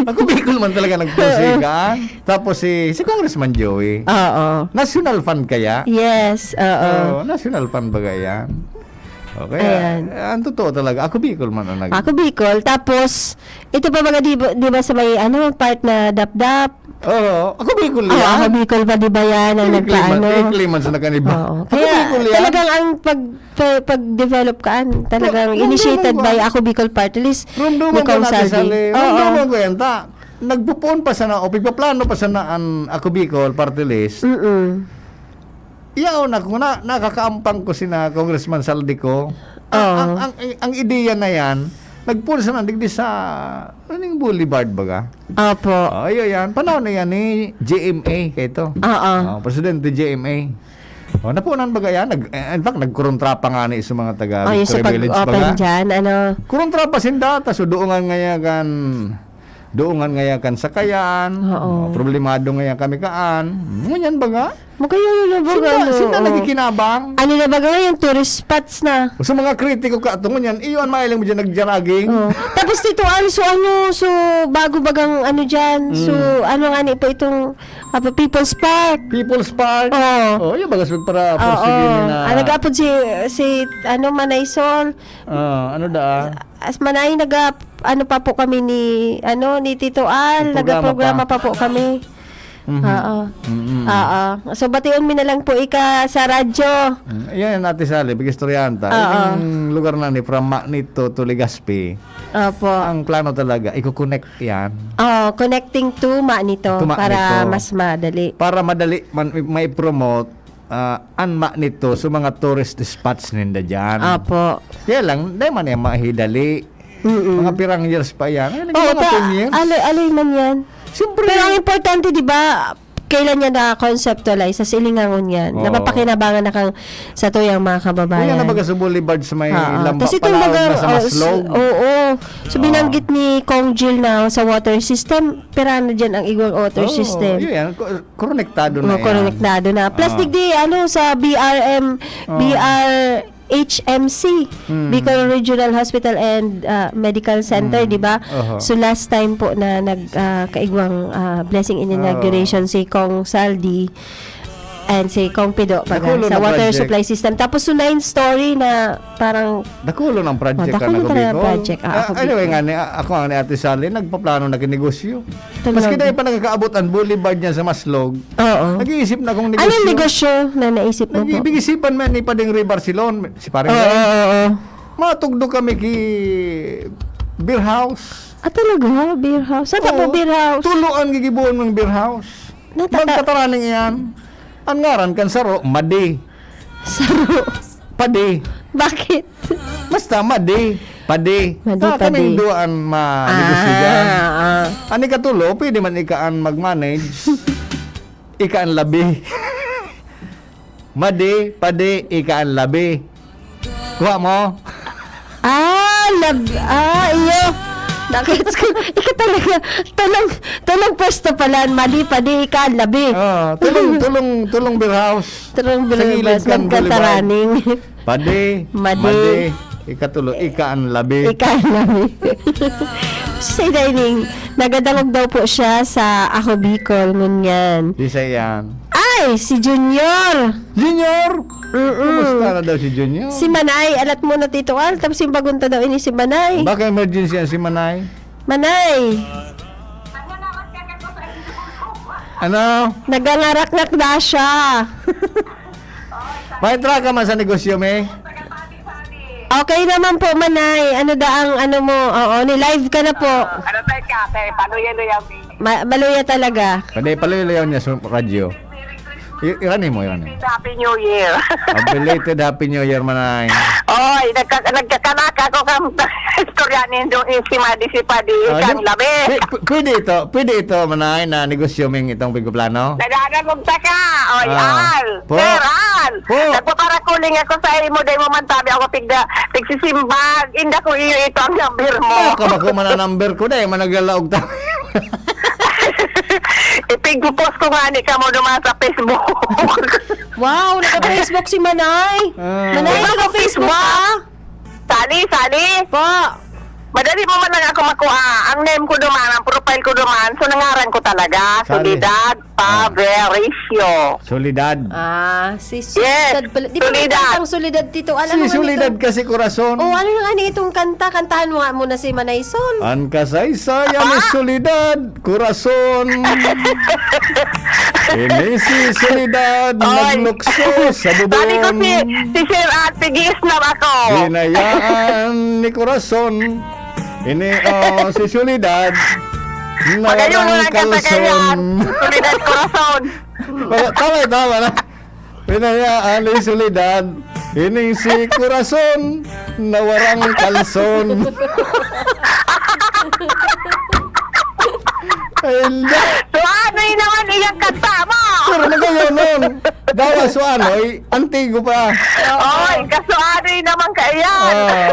Ako Bicol man talaga nagpusigan. Tapos si, si Congressman Joey. Oo. National fund kaya? Yes, oo. Oo, national fund baga yan? O, kaya, Ayan. eh, ang totoo talaga, Ako Bicol man ang nag- Ako Bicol. Tapos, ito pa baga, di ba, di ba sa may, ano, part na Dapdap? Oo, Ako Bicol Ah, yan. Ako Bicol pa, di ba yan ang Kiniklaim man, nagpaano? kiniklaim man sa nakaniba. Oo. Ako Kaya, Bicol yan. talagang ang pag, pag, pag-develop ka, an, talagang Ru-, initiated rumdumang by ko. Ako Bicol Party List Rumdumang ni ko Kong na, Ate Saldi. Sally. Oo. Rumdumang ko yan, ta. Nagpupuon pa sana o pigpaplano pa sana an Ako Bicol Party List. Mm-mm. Yaon ako na, nakakaampang ko sina Congressman Saldi ko. Ang, Oo. ang, ang, ang ideya na yan, nagpuon sana digdi sa, aning Boulevard baga? Opo. Oh, iyo yan. Panahon na yan ni G M A, kaito. Oo. Oh, Presidente G M A. Oh, napunan baga yan? Nag, eh, in fact, nagkurontra pa nga ni sa mga taga Oh, yung sa Victoria Village pag-open baga. dyan, ano? Kurontra pa sinda, tas so doon nga ngaya kan, doon nga ngaya kan sakayan. Oo. Oh, problemado ngaya kami kaan. Ngunyan baga? Magkaya yun na baga, Sinda, ano, sinda oo. nagkikinabang. Ano na baga ngayon, tourist spots na. Sa mga kritiko ka, tungo niyan, iyo ang mailing mo dyan, nagjaraging. Oo. Tapos, Tito Al, so ano, so bago bagang ano dyan, so Mm. ano nga ni po itong, ah, People's Park? People's Park? Oo. Oh, yun baga, so para Oo. porsige ni na Ah, nag-apod si, si, ano, Manay Sol. Ah, ano da? As Manay, nag-, ano pa po kami ni, ano, ni Tito Al, Nagprograma nagprograma pa. pa po kami. Mhm. Oo. Mm-mm. Oo. So, bation mi na lang po ika sa radyo. Mm, yan, Ate Sally, pag-istoryahan ta. Oo. Yung lugar na ni from Manito to Legazpi, Opo. ang plano talaga, i-connect yan. Oh, connecting to Manito To Manito. para mas madali. Para madali man, ma-promote, ah, an Manito sa mga tourist spots ninda dyan. Opo. Kaya lang, di man yan mahidali. Mm-mm. Mga pirang years pa yan. Ay, Oo, mga ta, ten years. aloy, aloy man yan. Siyempre. Pero ang importante, di ba, kailan niya na-conceptualize sa silingangon yan, Oo. na mapakinabangan na kang sa tuyang mga kababayan. Kaya na baga sa Boulevard sa may Oo. Lamba Tas itong Palawan baga, na sa oh, s-, Maslog. oo. So, Oo. binanggit ni Kong Jill na sa water system, pira na dyan ang igwang water Oo, system. yun yan. Ko-, konektado na Oo, yan. konektado na. Plus, Oo. digdi, ano, sa B R M, Oo. B R H M C, Hmm. Bicol Regional Hospital and, ah, Medical Center, Hmm. di ba? Oho. So, last time po na nag, ah, kaigwang, ah, blessing in Oo. inauguration si Kong Saldi and si Kong Pido, baga, Nakulo sa na water project. supply system. Tapos, so, nine story na parang Dakulo ng project Oh, ka dakulo na talaga Bicol. project. Ah, Ah, ako, anyway, Bicol. nga ni, a-, ako nga ni Ate Sally, nagpaplano na kinegosyo. Talaga. Maski dahil pa nagkakaabot ang boulevard niya sa Maslog, Oo. nag-iisip na akong Anong negosyo. negosyo na naisip mo po? Nag-, pag-isipan man ni Pading Ray Barcelon, si Pading Oo, Ray. oo, oo. Matugdo kami ki beer house. Ah, talaga? Beer house? Saan Oo. po beer house? Tuloan gigibuon ng beer house. Natata- Magkataraning iyan. Ang ngaran kan saro, Madi. Saro. Padi. Bakit? Basta, Madi. Padi. Madi, Ta, kaming Padi. duwa an ma-, Ah, negosyo dyan. ah. An ikatulo, pwede man ikaan mag-manage. Ikaan labi. Madi, Padi, ikaan labi. Kuha mo? Ah, lab-, ah, iyo. Nakits ko. Ika talaga. Tulong, tulong pwesto pala. Madi, Padi, ikaan labi. Ah, tulong, tulong, tulong beer house. Tulong Sa beer gilid house kan ng Boulevard. Kataraning. Padi, Madi. Madi, ikatulo, ikaan labi. Ikaan labi. Sa dining, nagadangog daw po siya sa Ako Bicol, ngunyan. Di siya yan. Ay, si Junior! Junior? Mm-mm. Kumusta na daw si Junior? Si Manay, alat mo na, Tito Al, tapos yung bagunta daw ini si Manay. Baka emergency yan si Manay. Manay! Ano? Nagangaraknak na siya. Maestra ka man sa negosyo, me? Okay naman po, Manay. Ano da ang ano mo? Oo, ni-live ka na po. Ano tayo ka? Kaya paluya-luya, baby. Ma- maluya talaga. Pwede paluya-luya niya sa radyo. I- irani mo, irani. Happy New Year. A belated Happy New Year, Manay. Oy, nagka- nagkakanaka ako kang istorya nindong si Madi, si Padi, Ah, siyang di- labi. Pw- pw- pwede ito, pwede ito, Manay, na negosyo ming itong pigplano? Nagdadagog ta ka. Oy, Ah, Al. po. Sir Al. Po. Nagpaparakuling ako sa imo, dahil mo man tabi ako pigda, pigsisimbag. Inda ko iyo ito ang number mo. Baka ba ko man ang number ko, dahil man naglalaog ta. Ipigpost ko nga ni kamo duman sa Facebook. Wow, naka-Facebook si Manay. Ah. Manay, Wala naka-Facebook Facebook. ka? Sali, sali. Po. Madali mo man lang ako makuha. Ang name ko duman, ang profile ko duman, so nangaran ko talaga, Sali. Soledad Ah. Paverisio. Soledad. Ah, si Yes, Soledad pala. Di ba may Soledad. kantang Soledad, Tito? Alam Si mo nga Soledad nito? kasi, Corazon. Oh, ano na nga ni itong kanta? Kantahan mo nga muna si Manay Sol. Ang kasaysayan ni Apa? Soledad, Corazon. Ini si Soledad, Oy. naglukso sa bubon. Sabi ko si, si Sir Ate Gis na ako. Hinayaan ni Corazon. Ini, oh, si Soledad. Magayon mo Nawalang lang ka sa kalson. ganyan. Soledad Corazon. Wala, tama, tama na. Hinayaan ni Soledad. Ining si Corazon. Nawarang kalson. Ay, hindi. So, ano yun naman iyang kanta mo? Pero magayon nun. Dawa so ano, eh, antigo pa. Oy, kaso ano yun naman kaya? Ah.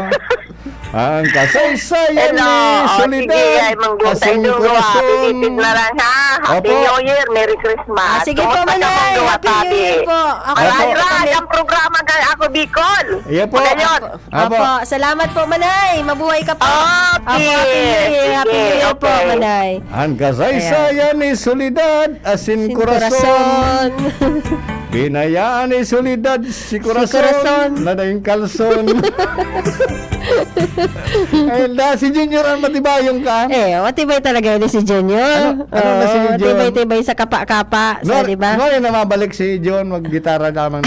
Ang kasaysayan Hello. ni Oh, Soledad, sige, ay, mangguta Asing yung Corazon. Belated na lang, ha? Happy Opo. New Year, Merry Christmas. Ah, sige po, Kumusta ka, Manay? Mangguta, Happy New Year Tabi? po. Ako Ay, po, ay, Happy New Year. Ang programa kay Ako Bicol. Iya po. Magayon. Apo. Apo, salamat po, Manay. Mabuhay ka po. Okay. Apo, Happy New Year. Happy Sige, New Year po, okay. Manay. Ang kasaysayan Ayan. ni Soledad, Asin Sin Corazon. Corazon. Binayaan ni Soledad si Si Corazon Corazon. na daing kalson. Ay, da, si Junior ang matibayong ka. Eh, matibay talaga yun si Junior. Ano, ano na si Oo, Jun? tibay-tibay sa kapa-kapa, sa, No, di ba? no, yun na mabalik si Jun, maggitara lamang.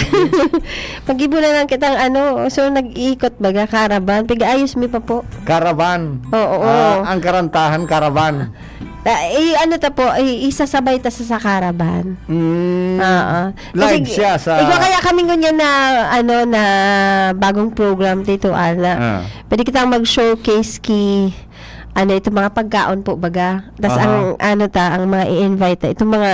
Pag-ibunan lang kitang ano, so nag-iikot baga, caravan. Pigaayos mi pa po. Caravan. Oo, oo. Ah, ang karantahan, caravan. Ah, eh, ano ta po, eh, isasabay ta sa, sa caravan. Mm. Oo. Live Kasi, siya sa igwa kaya kami ngunyan na, ano, na bagong program, Tito Al, na Ah. pwede kitang mag-showcase ki, ano, itong mga pagkaon po, baga. Tas Aha. ang, ano ta, ang mga i-invite ta, itong mga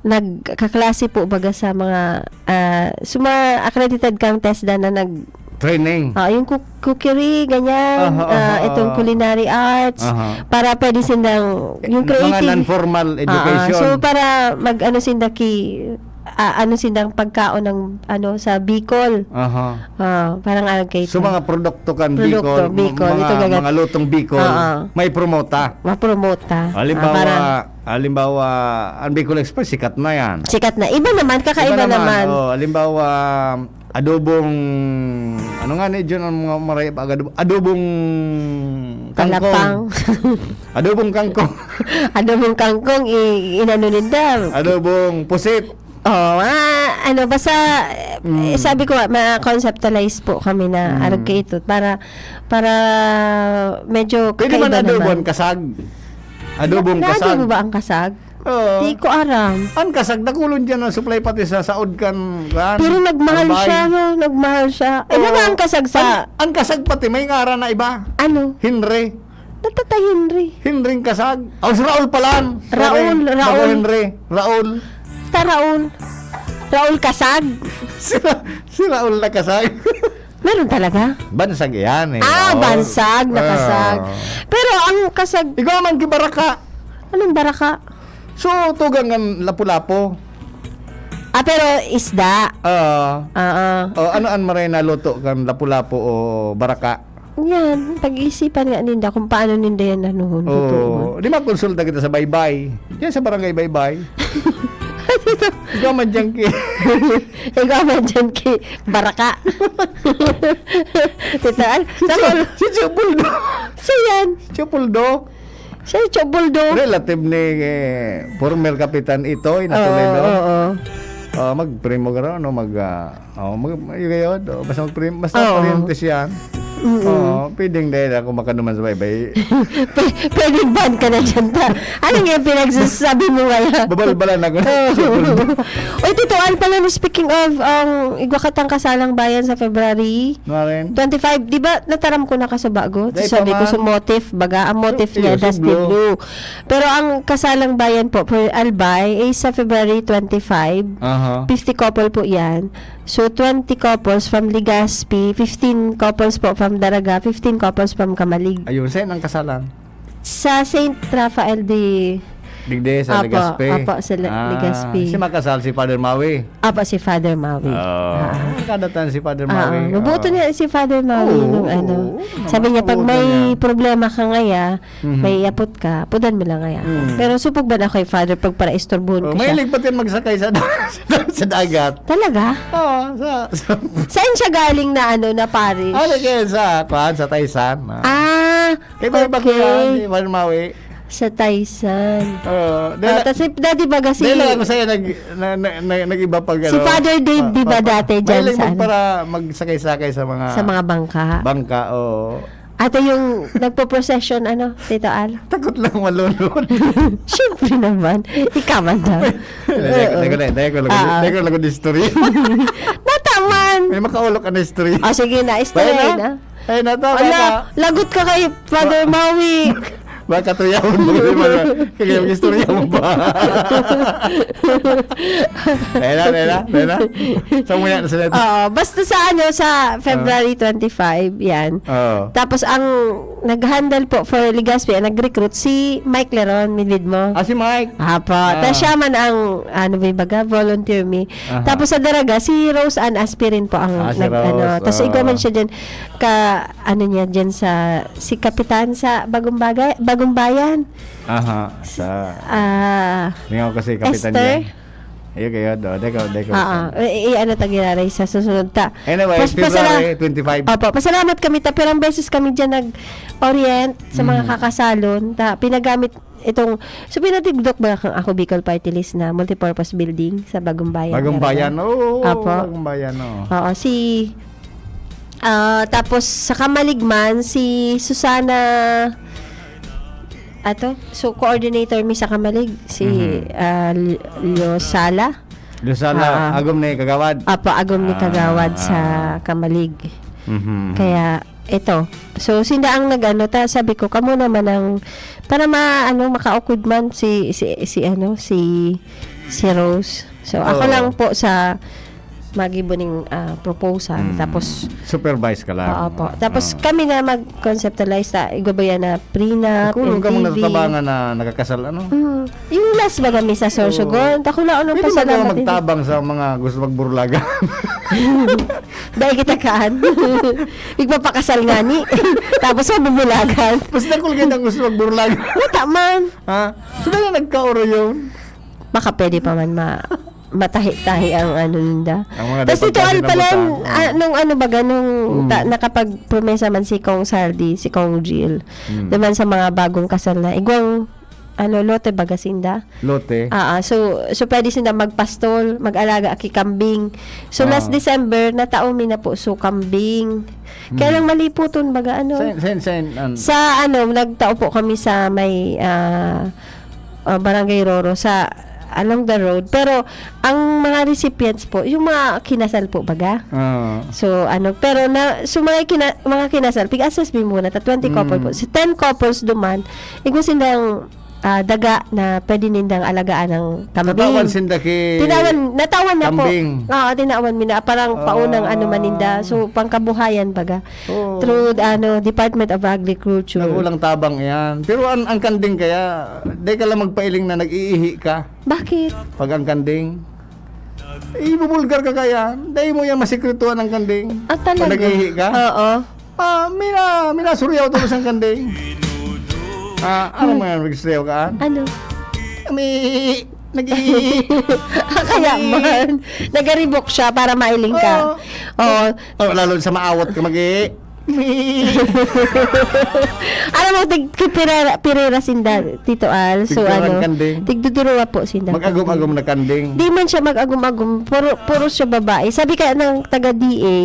nagkaklase po, baga, sa mga, ah, sa mga accredited kang TESDA na nag- Training. Ah, yung cook-, cookery, ganyan. Aha, Ah, aha, itong ah. culinary arts. Aha. Para pwede silang, yung Mga creative. non-formal Ah, ah. education. So, para mag-ano sinda ki, ah, ano sindang pagkaon ng, ano, sa Bicol. Aha. Ah, parang ano kay So, ito. mga produkto kan Produkto, Bicol, Bicol, mga, ito gagat-, mga lutong Bicol, ah, ah. may promota. Mapromota. Halimbawa, Ah, parang halimbawa, ang Bicol Express, sikat na yan. Sikat na. Iba naman, kakaiba Iba naman. naman. Oh, halimbawa, adobong, ano nga ni John ang mga maray-, pag adobo-, adobong kangkong. Kalapang. Adobong kangkong. Adobong kangkong, i-, inano ninda. Adobong pusit. Oh, mga, ano, basta, Mm. eh, sabi ko, ma-conceptualize po kami na Mm. arog kaito para, para medyo Pwede man kakaiba adobo naman. ang kasag. Adobong Na, kasag. naadobo ba ang kasag? Oo. Di ko aram. Ang kasag, nakulon dyan ang supply pati sa saod kan, kan Pero nagmahal Albay. siya, no? Nagmahal siya. Eh, Oo. ano ba ang kasag sa Ang, ang kasag pati may ngaran na iba. Ano? Henry. Natatay Henry. Henry ang kasag. Oh, si Raul pala. Raul, Sorry. Raul. Bago Henry. Raul. Ta Raul. Raul Kasag. Si Ra-, si Raul na kasag. Meron talaga? Bansag yan eh. Ah, Oo. bansag na kasag. Ah. Pero ang kasag Ikaw man, kibaraka. Anong baraka? So, tugang kan lapu-lapu. Ah, pero isda. Oo. Oo. O, ano an maray na luto kan lapu-lapu o baraka? Yan, pag-iisipan nga ninda kung paano ninda yan anuhon, totoo. Oo. Di ba, konsulta kita sa Baybay? Diyan sa Barangay Baybay. Ikaw man dyan ki-, Ikaw man dyan ki-, Baraka. Tito Al, si Tio, si Tio Buldo. Siya yan. Si Tio Buldo. Siya si Tio Buldo. Relative ni, eh, former Kapitan Itoy na Oo, Toledo. Oo. Oh, mag-primo ka raw, no? Mag, ah, Oh, mag-, mag-, yun, oh, basta magprim-, basta Oo. Parientes yan. Mm-mm. Oo, pwedeng dahil ako makanuman sa baybay. P-, pwedeng ban ka na dyan, ta. Ano nga yung pinagsasabi mo ngayon? Babalbalan ako. Oo. Uy, Tito Al pala, no, speaking of, ang igwa katang kasalang bayan sa February Nga rin. twenty-five, di ba, nataram ko na kasubago? Dahil Sabi pa ko man. sa motif, baga, ang motif Su-, niya, iyo, Dusty Sublo. Blue. Pero ang kasalang bayan po, for Albay, is sa February twenty-five. Aha. Fifty couple po yan. So, twenty couples from Legazpi, fifteen couples po from Daraga, fifteen couples from Camalig. Ayun, saan ang kasalan? Sa Saint Raphael de Digde, sa Apo, Legazpi. Apo, sa Le-, Ah, Legazpi. Si makasal, si Father Maui? Apo, si Father Maui. Oo. Ah. Kadatan si Father Ah, Maui. mabuto Oo. niya si Father Maui Oo, nung ano. oo, Sabi niya, "Pag mabuto may niya. problema ka ngaya, Mhm. may iapot ka, pudan mo lang ngaya." Mm. Pero supog ba na kay Father pag para istorbohon Oh, ko siya? mahilig pati magsakay sa da-, sa dagat. Talaga? Oo, sa, sa Saan siya galing na ano, na parish? Ano kaya sa, kuwan, sa Taysan, ah. Ah, Kay Father Bakuyan, okay. si Father Maui. Sa Taysan. Oo, Ah, dahil, tas si Daddy Baga si dahil lang ako sa'yo nag-, na, na, na, nag-iba pag Si ano, Father Dave, pa-, di ba, pa-, pa-, dati dyan mahilig sa ano? magpara-, magsakay-sakay sa mga Sa mga bangka. bangka, oo. Ato yung nagpo-procession, ano, Tito Al? Takot lang malunod. Siyempre naman. Ikaw man daw. Dahil ko, Oo. dahil ko, dahil ko, dahil ko, Ah. dahil ko, dahil ko, istorya. Nataman. May makaulok ka na istorya. Oh, sige na, istorya Tayo na. na. Ay, natawa Ala, ka. lagot ka kay Father Ba-, Maui. Baka tuyahon mo yung mga, kaya yung istorya mo ba? Tela, tela, tela. Sa muna na sila. Oo, basta sa ano, sa February Ah. twenty-five, yan. Oo. Tapos ang nag-handle po for Legazpi, ang nag-recruit si Mike Leron, milid mo. Ah, si Mike. Apo. Ah. Ta siya man ang, ano, may baga, volunteer me. Aha. Tapos sa Daraga, si Rose Ann Aspirin po ang Ah, si nag-, ano. Rose, Tas oo. igwa man siya dyan, ka, ano niya dyan sa, si Kapitan sa Bagong Bagay, Bagong Bayan. Aha, sa Ah, Lingaw kasi Kapitan Esther? dyan. Ayun kayo, do. Deko, deko. Oo. I, i, ano ta giraray sa susunod ta. Anyway, Pas-, pasala-, February twenty-five. Opo, pasalamat kami ta. Pirang beses kami dyan nag-orient sa mga Mhm. kakasalon. Ta, pinagamit itong, so, pinatigdok ba kang Ako Bicol Party List na multipurpose building sa Bagong Bayan, Bagong Daraga? Bayan, oo, Apo. Bagong Bayan, oo. Oo, si, ah, tapos sa Camalig man, si Susana, ato, so, coordinator mi sa Camalig, si, Mhm. ah, L-, Losala. Losala, Ah, ah. agom ni Kagawad. Apo, agom ni Kagawad sa Ah. Camalig. Mhm, mhm. Kaya, Ito. So, sinda ang nag-ano, ta, sabi ko, "Kamo naman ang," para ma-, ano, makaukod man si, si, si, ano, si, si Rose. So, ako Oo. lang po sa magibo ning, ah, proposal. Mm. Tapos, Supervise ka lang. Oo po. Tapos, Oo. kami na mag-conceptualize ta, igwa ba yan na prenup, Siguro ka mong N T V. natatabangan na nakakasal, ano? Mm. Yung last ba kami sa Sorsogon? Oo. Takula ko ng Pwede ba pasalamat kayo din. magtabang sa mga gusto magburulagan? Dahil kita kaan. Igpapakasal nga ni. Tapos mabubulagan. Mas dakul kayo ng gusto magburulagan. Wata man. Ha? Sila na nagkaoro yun. Baka pwede pa man ma-, matahi-tahi ang ano ninda. Ang mga Tas dapat dito, kasi al pala, nabutang. ah, Oo. nung ano baga, nung Mm. ta-, nakapagpromesa man si Kong Sardi, si Kong Jill, Mm. naman sa mga bagong kasal na, igwang, ano, lote baga sinda. Lote? Ah, ah. So, so pwede sinda magpastol, mag-alaga ki kambing. So, last Ah. December, natao mi na po, so, kambing. Kaya Hmm. lang maliputon baga, ano. Saan, saan, saan, an- Sa, ano, nagtao po kami sa may, ah, ah, Barangay Roro, sa, along the road. Pero, ang mga recipients po, yung mga kinasal po baga. Oo. So, ano, pero na, so, mga kina-, mga kinasal, pig-assess mi muna, ta twenty couple po. Mm. Si ten couples duman, igwa silang, ah, daga na pwede nindang alagaan ng kambing. Natawan sinda ki Tinawan, natawan na po. kambing. Oo, tinawan mi na. Parang paunang Ah. ano man ninda. So, pangkabuhayan baga. Oo. Through, ano, Department of Agriculture. Nakulang tabang yan. Pero ang, ang kanding kaya, di ka lang magpailing na nag-iihi ka. Bakit? Pag ang kanding, ibubulgar ka kaya. Dahil mo yan masikretuhan ang kanding. Ah, Pag talaga? nag-iihi ka? Oo. Ah, mina, minasuryaw to sa kanding. Ah, ano man, nagsuriyaw ka? Ano? May, nag-i- Kaya man, nagaribok siya para mailing ka. Oo. Oo. Oh, lalo sa maawat ka mag-i- Alam mo, tig, pirera, pirera sinda, Tito Al. So, Tigduruwa ano, kanding. Tigduduruwa po sinda. Mag-agom-agom na kanding. Di man siya mag-agom-agom. Puro, puro siya babae. Sabi kaya ng taga-D A,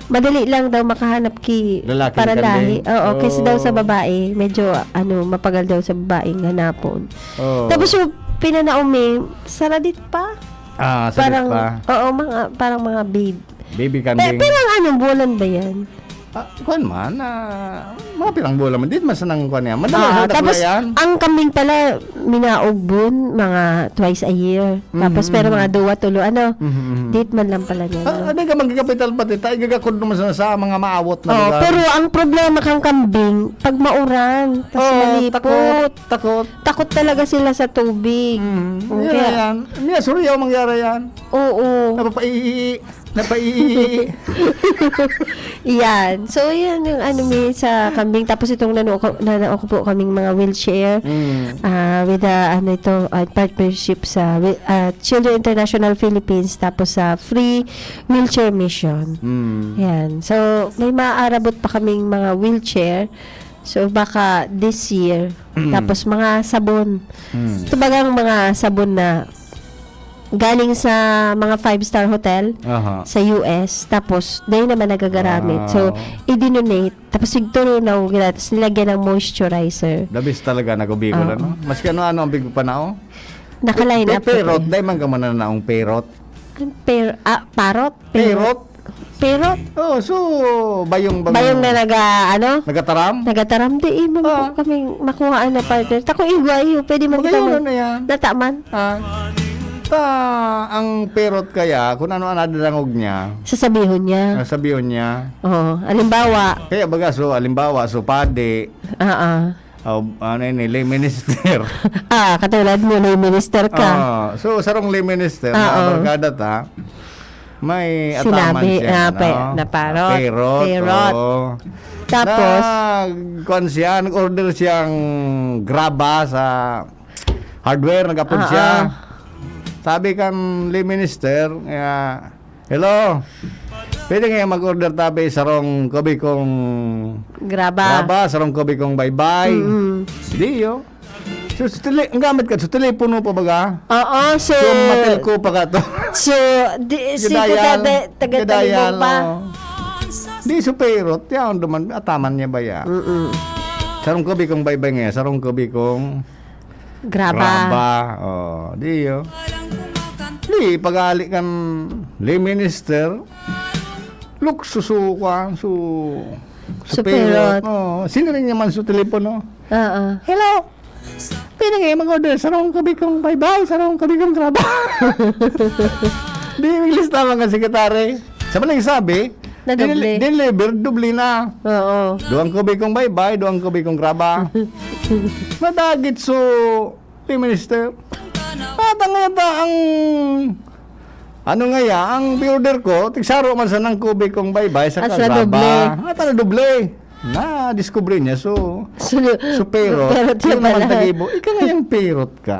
madali lang daw makahanap ki Lalaking para kanding. Lahi. Oo, kaysa daw sa Oo. Babae. Medyo, ano, mapagal daw sa babaeng hanapon. Oo. Tapos yung pinanaom eh, saradit pa. Ah, sabi Parang, pa. Oo, mga, parang mga babe. Baby Pe- kanding. Pero ang anong bulan ba yan? Ah, kuwan man, ah, mga pirang bulan man. Di man sanang kuwan yan. Madali Ah, sa tapos, yan. Ang kambing pala, minaogbon, mga twice a year. Tapos, Mhm. Pero mga duwa, tulo, ano, Mhm, mhm. Date man lang pala niya. Ah, No? Hindi ka magkapital pati ta, igagakod naman sa, sa mga maawot na Oh, lugar. Pero ang problema kang kambing, pag mauran, tas Oo, malipot. Takot, takot. Takot talaga sila sa tubig. Mm, Okay. Yan na yan. Hindi na suryaw mangyari yan. Oo. Napapaiihi. Napaiihi. Yan. So, yan yung ano may sa kambing. Tapos itong nanuo ko, nanao ko po kaming mga wheelchair. Mm. Ah, with the, ano ito, ah, partnership sa wi- ah, Children International Philippines, tapos sa Free Wheelchair Mission. Mm. Yan. So, may maaarabot pa kaming mga wheelchair. So, baka this year. Tapos, mga sabon. Mm. Ito bagang mga sabon na galing sa mga five-star hotel Aha. sa U S. Tapos, dahil naman nagagaramit. So, Wow. i-donate. Tapos, sigturo na gratis. Nilagyan ng moisturizer. The best talaga, nagubigol, Oo. ano? Maski ano-ano ang big panao. Naka-line up. Perot, eh. Dahil man ka mananaong perot. Ang per, ah, parot? Perot? Perot? Oh, so, bayong bang... Bayong na naga, ano? Nagataram? Nagataram. Di, eh, man Ah. po kaming makuhaan na partner. Tako igwa, iyo. Pwede man kita Magayon mag- na yan. Nataman. Ah, ta, ang perot kaya, kung ano ang nadarangog niya, Sasabihon niya. ang sabihin niya. Oo. Alimbawa. Kaya baga, so, alimbawa, so, padi, Oo. o, ano yun, eh, lay minister. Ah, katulad mo, lay minister ka. Ah, so, sarong lay minister, Oo. na barkada ta, may ataman Sinabi, siya, ah, ano? pe- na parot. Perot, Perot. Oo. Tapos? Nag, kuwan siya, nag-order siyang graba sa hardware, nag-apod Ah, siya. ah. Sabi kan lay minister, kaya, "Hello, pwede ngayon mag-order tabi sarong kubikong Graba. graba, sarong kubikong baybay?" Mm. Di, yo. So, sa tele-, ang gamit ka, sa telepono pa baga? Oo, so... So, matelko pa ka to. So, di, si Gadayal. taga, taga Gadayal, Talibong pa. Oo. Di, so, perot. Yan, duman, ataman niya ba yan? Mm-mm. Sarong kubikong baybay ngayon, sarong kubikong Graba. graba. Oh, di, yo. Di, pag-ali kan lay minister, luksuso ka, so, So, perot. Oh, sino rin naman sa telepono? Oo. "Hello? Pwede ngayon mag-order sarong kubikong baybay, sarong kubikong graba?" Di, English tama nga, sekretary. Sa maling sabi, Na doble. dinil-, deliver, doble na. Oo. Duwang kubikong baybay, duwang kubikong graba. Madagit so, Prime Minister. Ata nga yata ang, ano nga ya, ang order ko, tigsaro man sa nang kubikong baybay, sa Ah, sa graba. doble. Ata na doble. Na, discover niya. So, So, so pero, pero tiyan yun naman pala. Tagibo. Ika nga yung perot ka.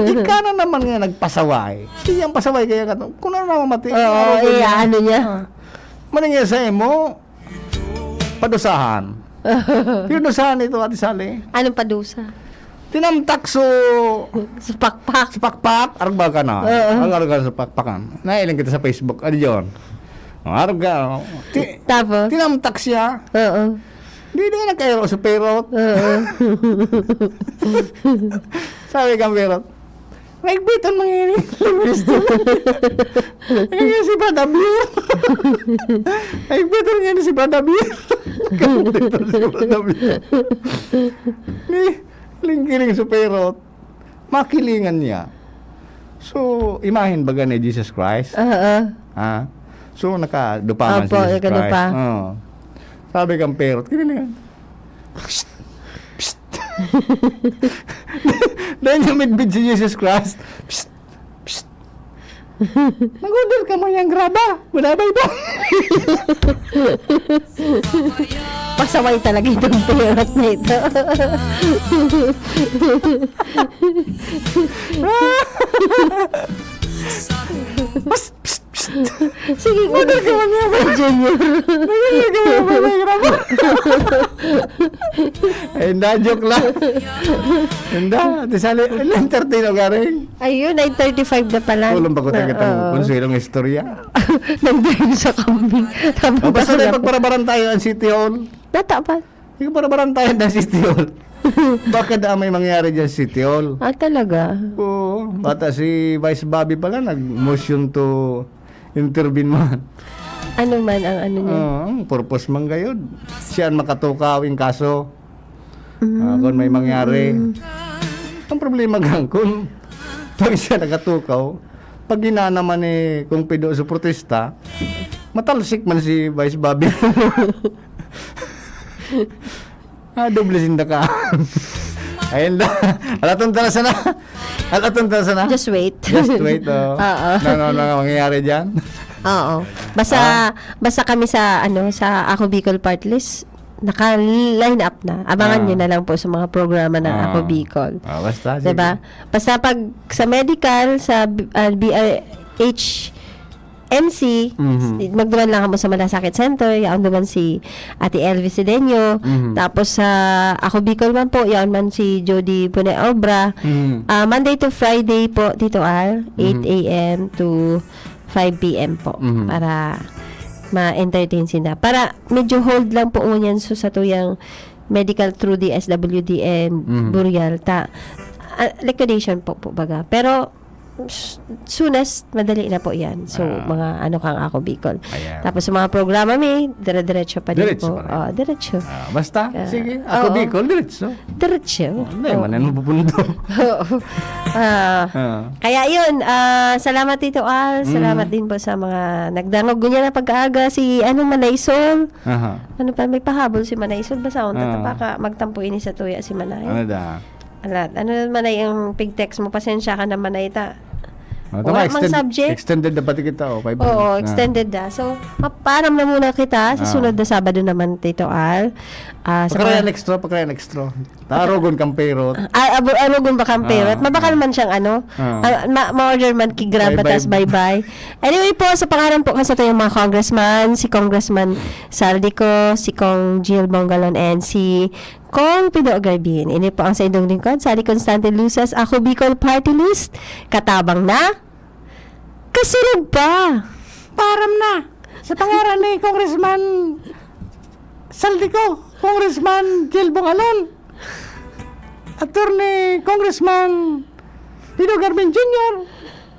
Ika na naman nga nagpasaway. Sige, ang pasaway kaya ka to. Kung ano naman mati, Oo, ano eh, niya? Ano niya? Ah. Maningil sa imo, padusahan. Pinudusahan ito, Ate Sally. Anong padusa? Tinamtak so Sa pakpak. sa pakpak, arog ba ka na? Oo. Ang arog ka sa pakpakan. Nailing kita sa Facebook. Ano yun? Ang arog ka, oh. Ti- Tapos? Tinamtak siya. Oo. Di na nagkairo sa perot. Oo. Sabi kang perot, "Naigbitan mo ngayon yung gusto mo." Ngayon si Brad Abir. "Naigbitan ngayon si Brad Abir." Naigbitan si Brad Abir. Ni, lingkiling sa perot. Makilingan niya. So, imahen baga ni Jesus Christ? Oo. Ha? So, nakadupa man si Opo, Jesus nakadupa. Christ. Oo. Sabi kang perot, kinilingan. Psst! Psst! Dahil niya midbid si Jesus Christ. Psst! Psst! Nag-order ka man niyang graba. Wala ba iba? Pasaway talaga itong pirot na ito. Psst, psst, psst. Sige, order ka man niya. Junior. Order ka man niya. Ay, hindi, joke lang. Hindi, di sali, entertain ako, garing. Ayun, nine thirty-five na pala. Kulang pa ko tayo Oo. kitang konsuelong istorya. Nag-drive sa kambing. Tapos O, basta na tayo pagparabaran tayo ang City Hall. Natapat. Yung parabaran tayo ng City Hall. Baka na may mangyari dyan sa City Hall. Ah, talaga? Oo. Bata si Vice Bobby pala, nag-motion to intervene man. Ano man ang ano niya? Ah, ang purpose man gayod. Siya ang makatukaw in kaso. Ah, kung may mangyari. Mm. Ang problema gang, kung pag siya nakatukaw, pag hinana man ni kung pido sa protesta, matalsik man si Vice Bobby. Ah, doble sinda ka. Ayun na. Alaton tara sana. Alaton tara sana. Just wait. Just wait, oh. Oo. Na, na, na, mangyayari dyan. Oo. Basta, Ah. basta kami sa, ano, sa Ako Bicol Party List, naka-line up na. Abangan Ah. nyo na lang po sa mga programa ng Ah. Ako Bicol. Ah, basta, Diba? sige. Basta pag sa medical, sa, ah, B R H M C, Mhm. magduman lang kamo sa Malasakit Center, yaon duman si Ate Elvis Sedeño. Mhm. Tapos sa Ako Bicol man po, yaon man si Jody Puneobra. Mhm. Ah, Monday to Friday po, Tito Al, Mhm. eight A M to five P M po, Mhm. para ma-entertain sila. Para medyo hold lang po ngunyan so sa tuyang medical through D S W D and Mhm. Burial ta. Ah, liquidation po, po baga. Pero s-, soonest, madali na po yan. So, Ah. mga ano kang Ako Bicol. Ayan. Tapos sa mga programa mi, dire-diretso pa din Diretso po. pa rin. Oh, diretso. Ah, basta, Ah, sige. Ako oo. Bicol, diretso. Diretso. Oh, hindi, Oh. man, ano pupundo? Oo. Ah, Ah. kaya yun, ah, salamat Tito Al. Mm. Salamat din po sa mga nagdangog. Ganyan na pag-aaga, si ano, Manay Sol. Aha. Ano pa, may pahabol si Manay Sol. Basta akong Ah. tatapaka, magtampo ini sa tuya si Manay. Ano da? Alat. Ano man ay ang pig-text mo? Pasensya ka na man ay ta. Ah, Wala tama, mang extend-, subject. extended na pati kita, oh, five Oo, minutes na. extended na. So, mapaaram na muna kita. Sa Ah. sunod na Sabado naman, Tito Al. Ah, sa Pakarayan mga extra, pakarayan extra. Taarogon kang perot. Ah, abo-, arogon ba kang perot? Ah, Mabakal ah. man siyang ano? Ah. Ah, ma-, ma-order man ki Grab Bye-bye. Batas, bye-bye. Anyway po, sa pangalan po kasi ito yung mga congressman, si Congressman Saldico, si Cong Jill Bongalon, and si Cong Pido Garbin. Ini po ang sa indong lingkod, Sally Constante Luces, Ako Bicol Party List. Katabang na, kasurog pa. Param na. Sa pangaran ni Congressman Saldico, Congressman Jill Bongalon, Attorney Congressman Pido Garbin Junior,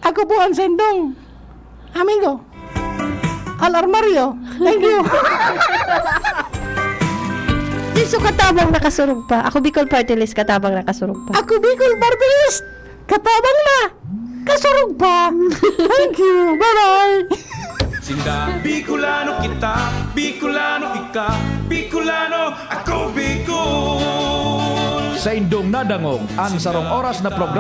ako po ang sendong amigo. Al Armario. Thank you. Iso katabang nakasurog pa. Ako Bicol Party List, katabang nakasurog pa. Ako Bicol Party List, katabang na, kasurog pa. Thank you. Bye-bye. Sinda, Bicolano kita, Bicolano ika, Bicolano ako, Bicol. Sa indong nadangog ang sarong oras na programa.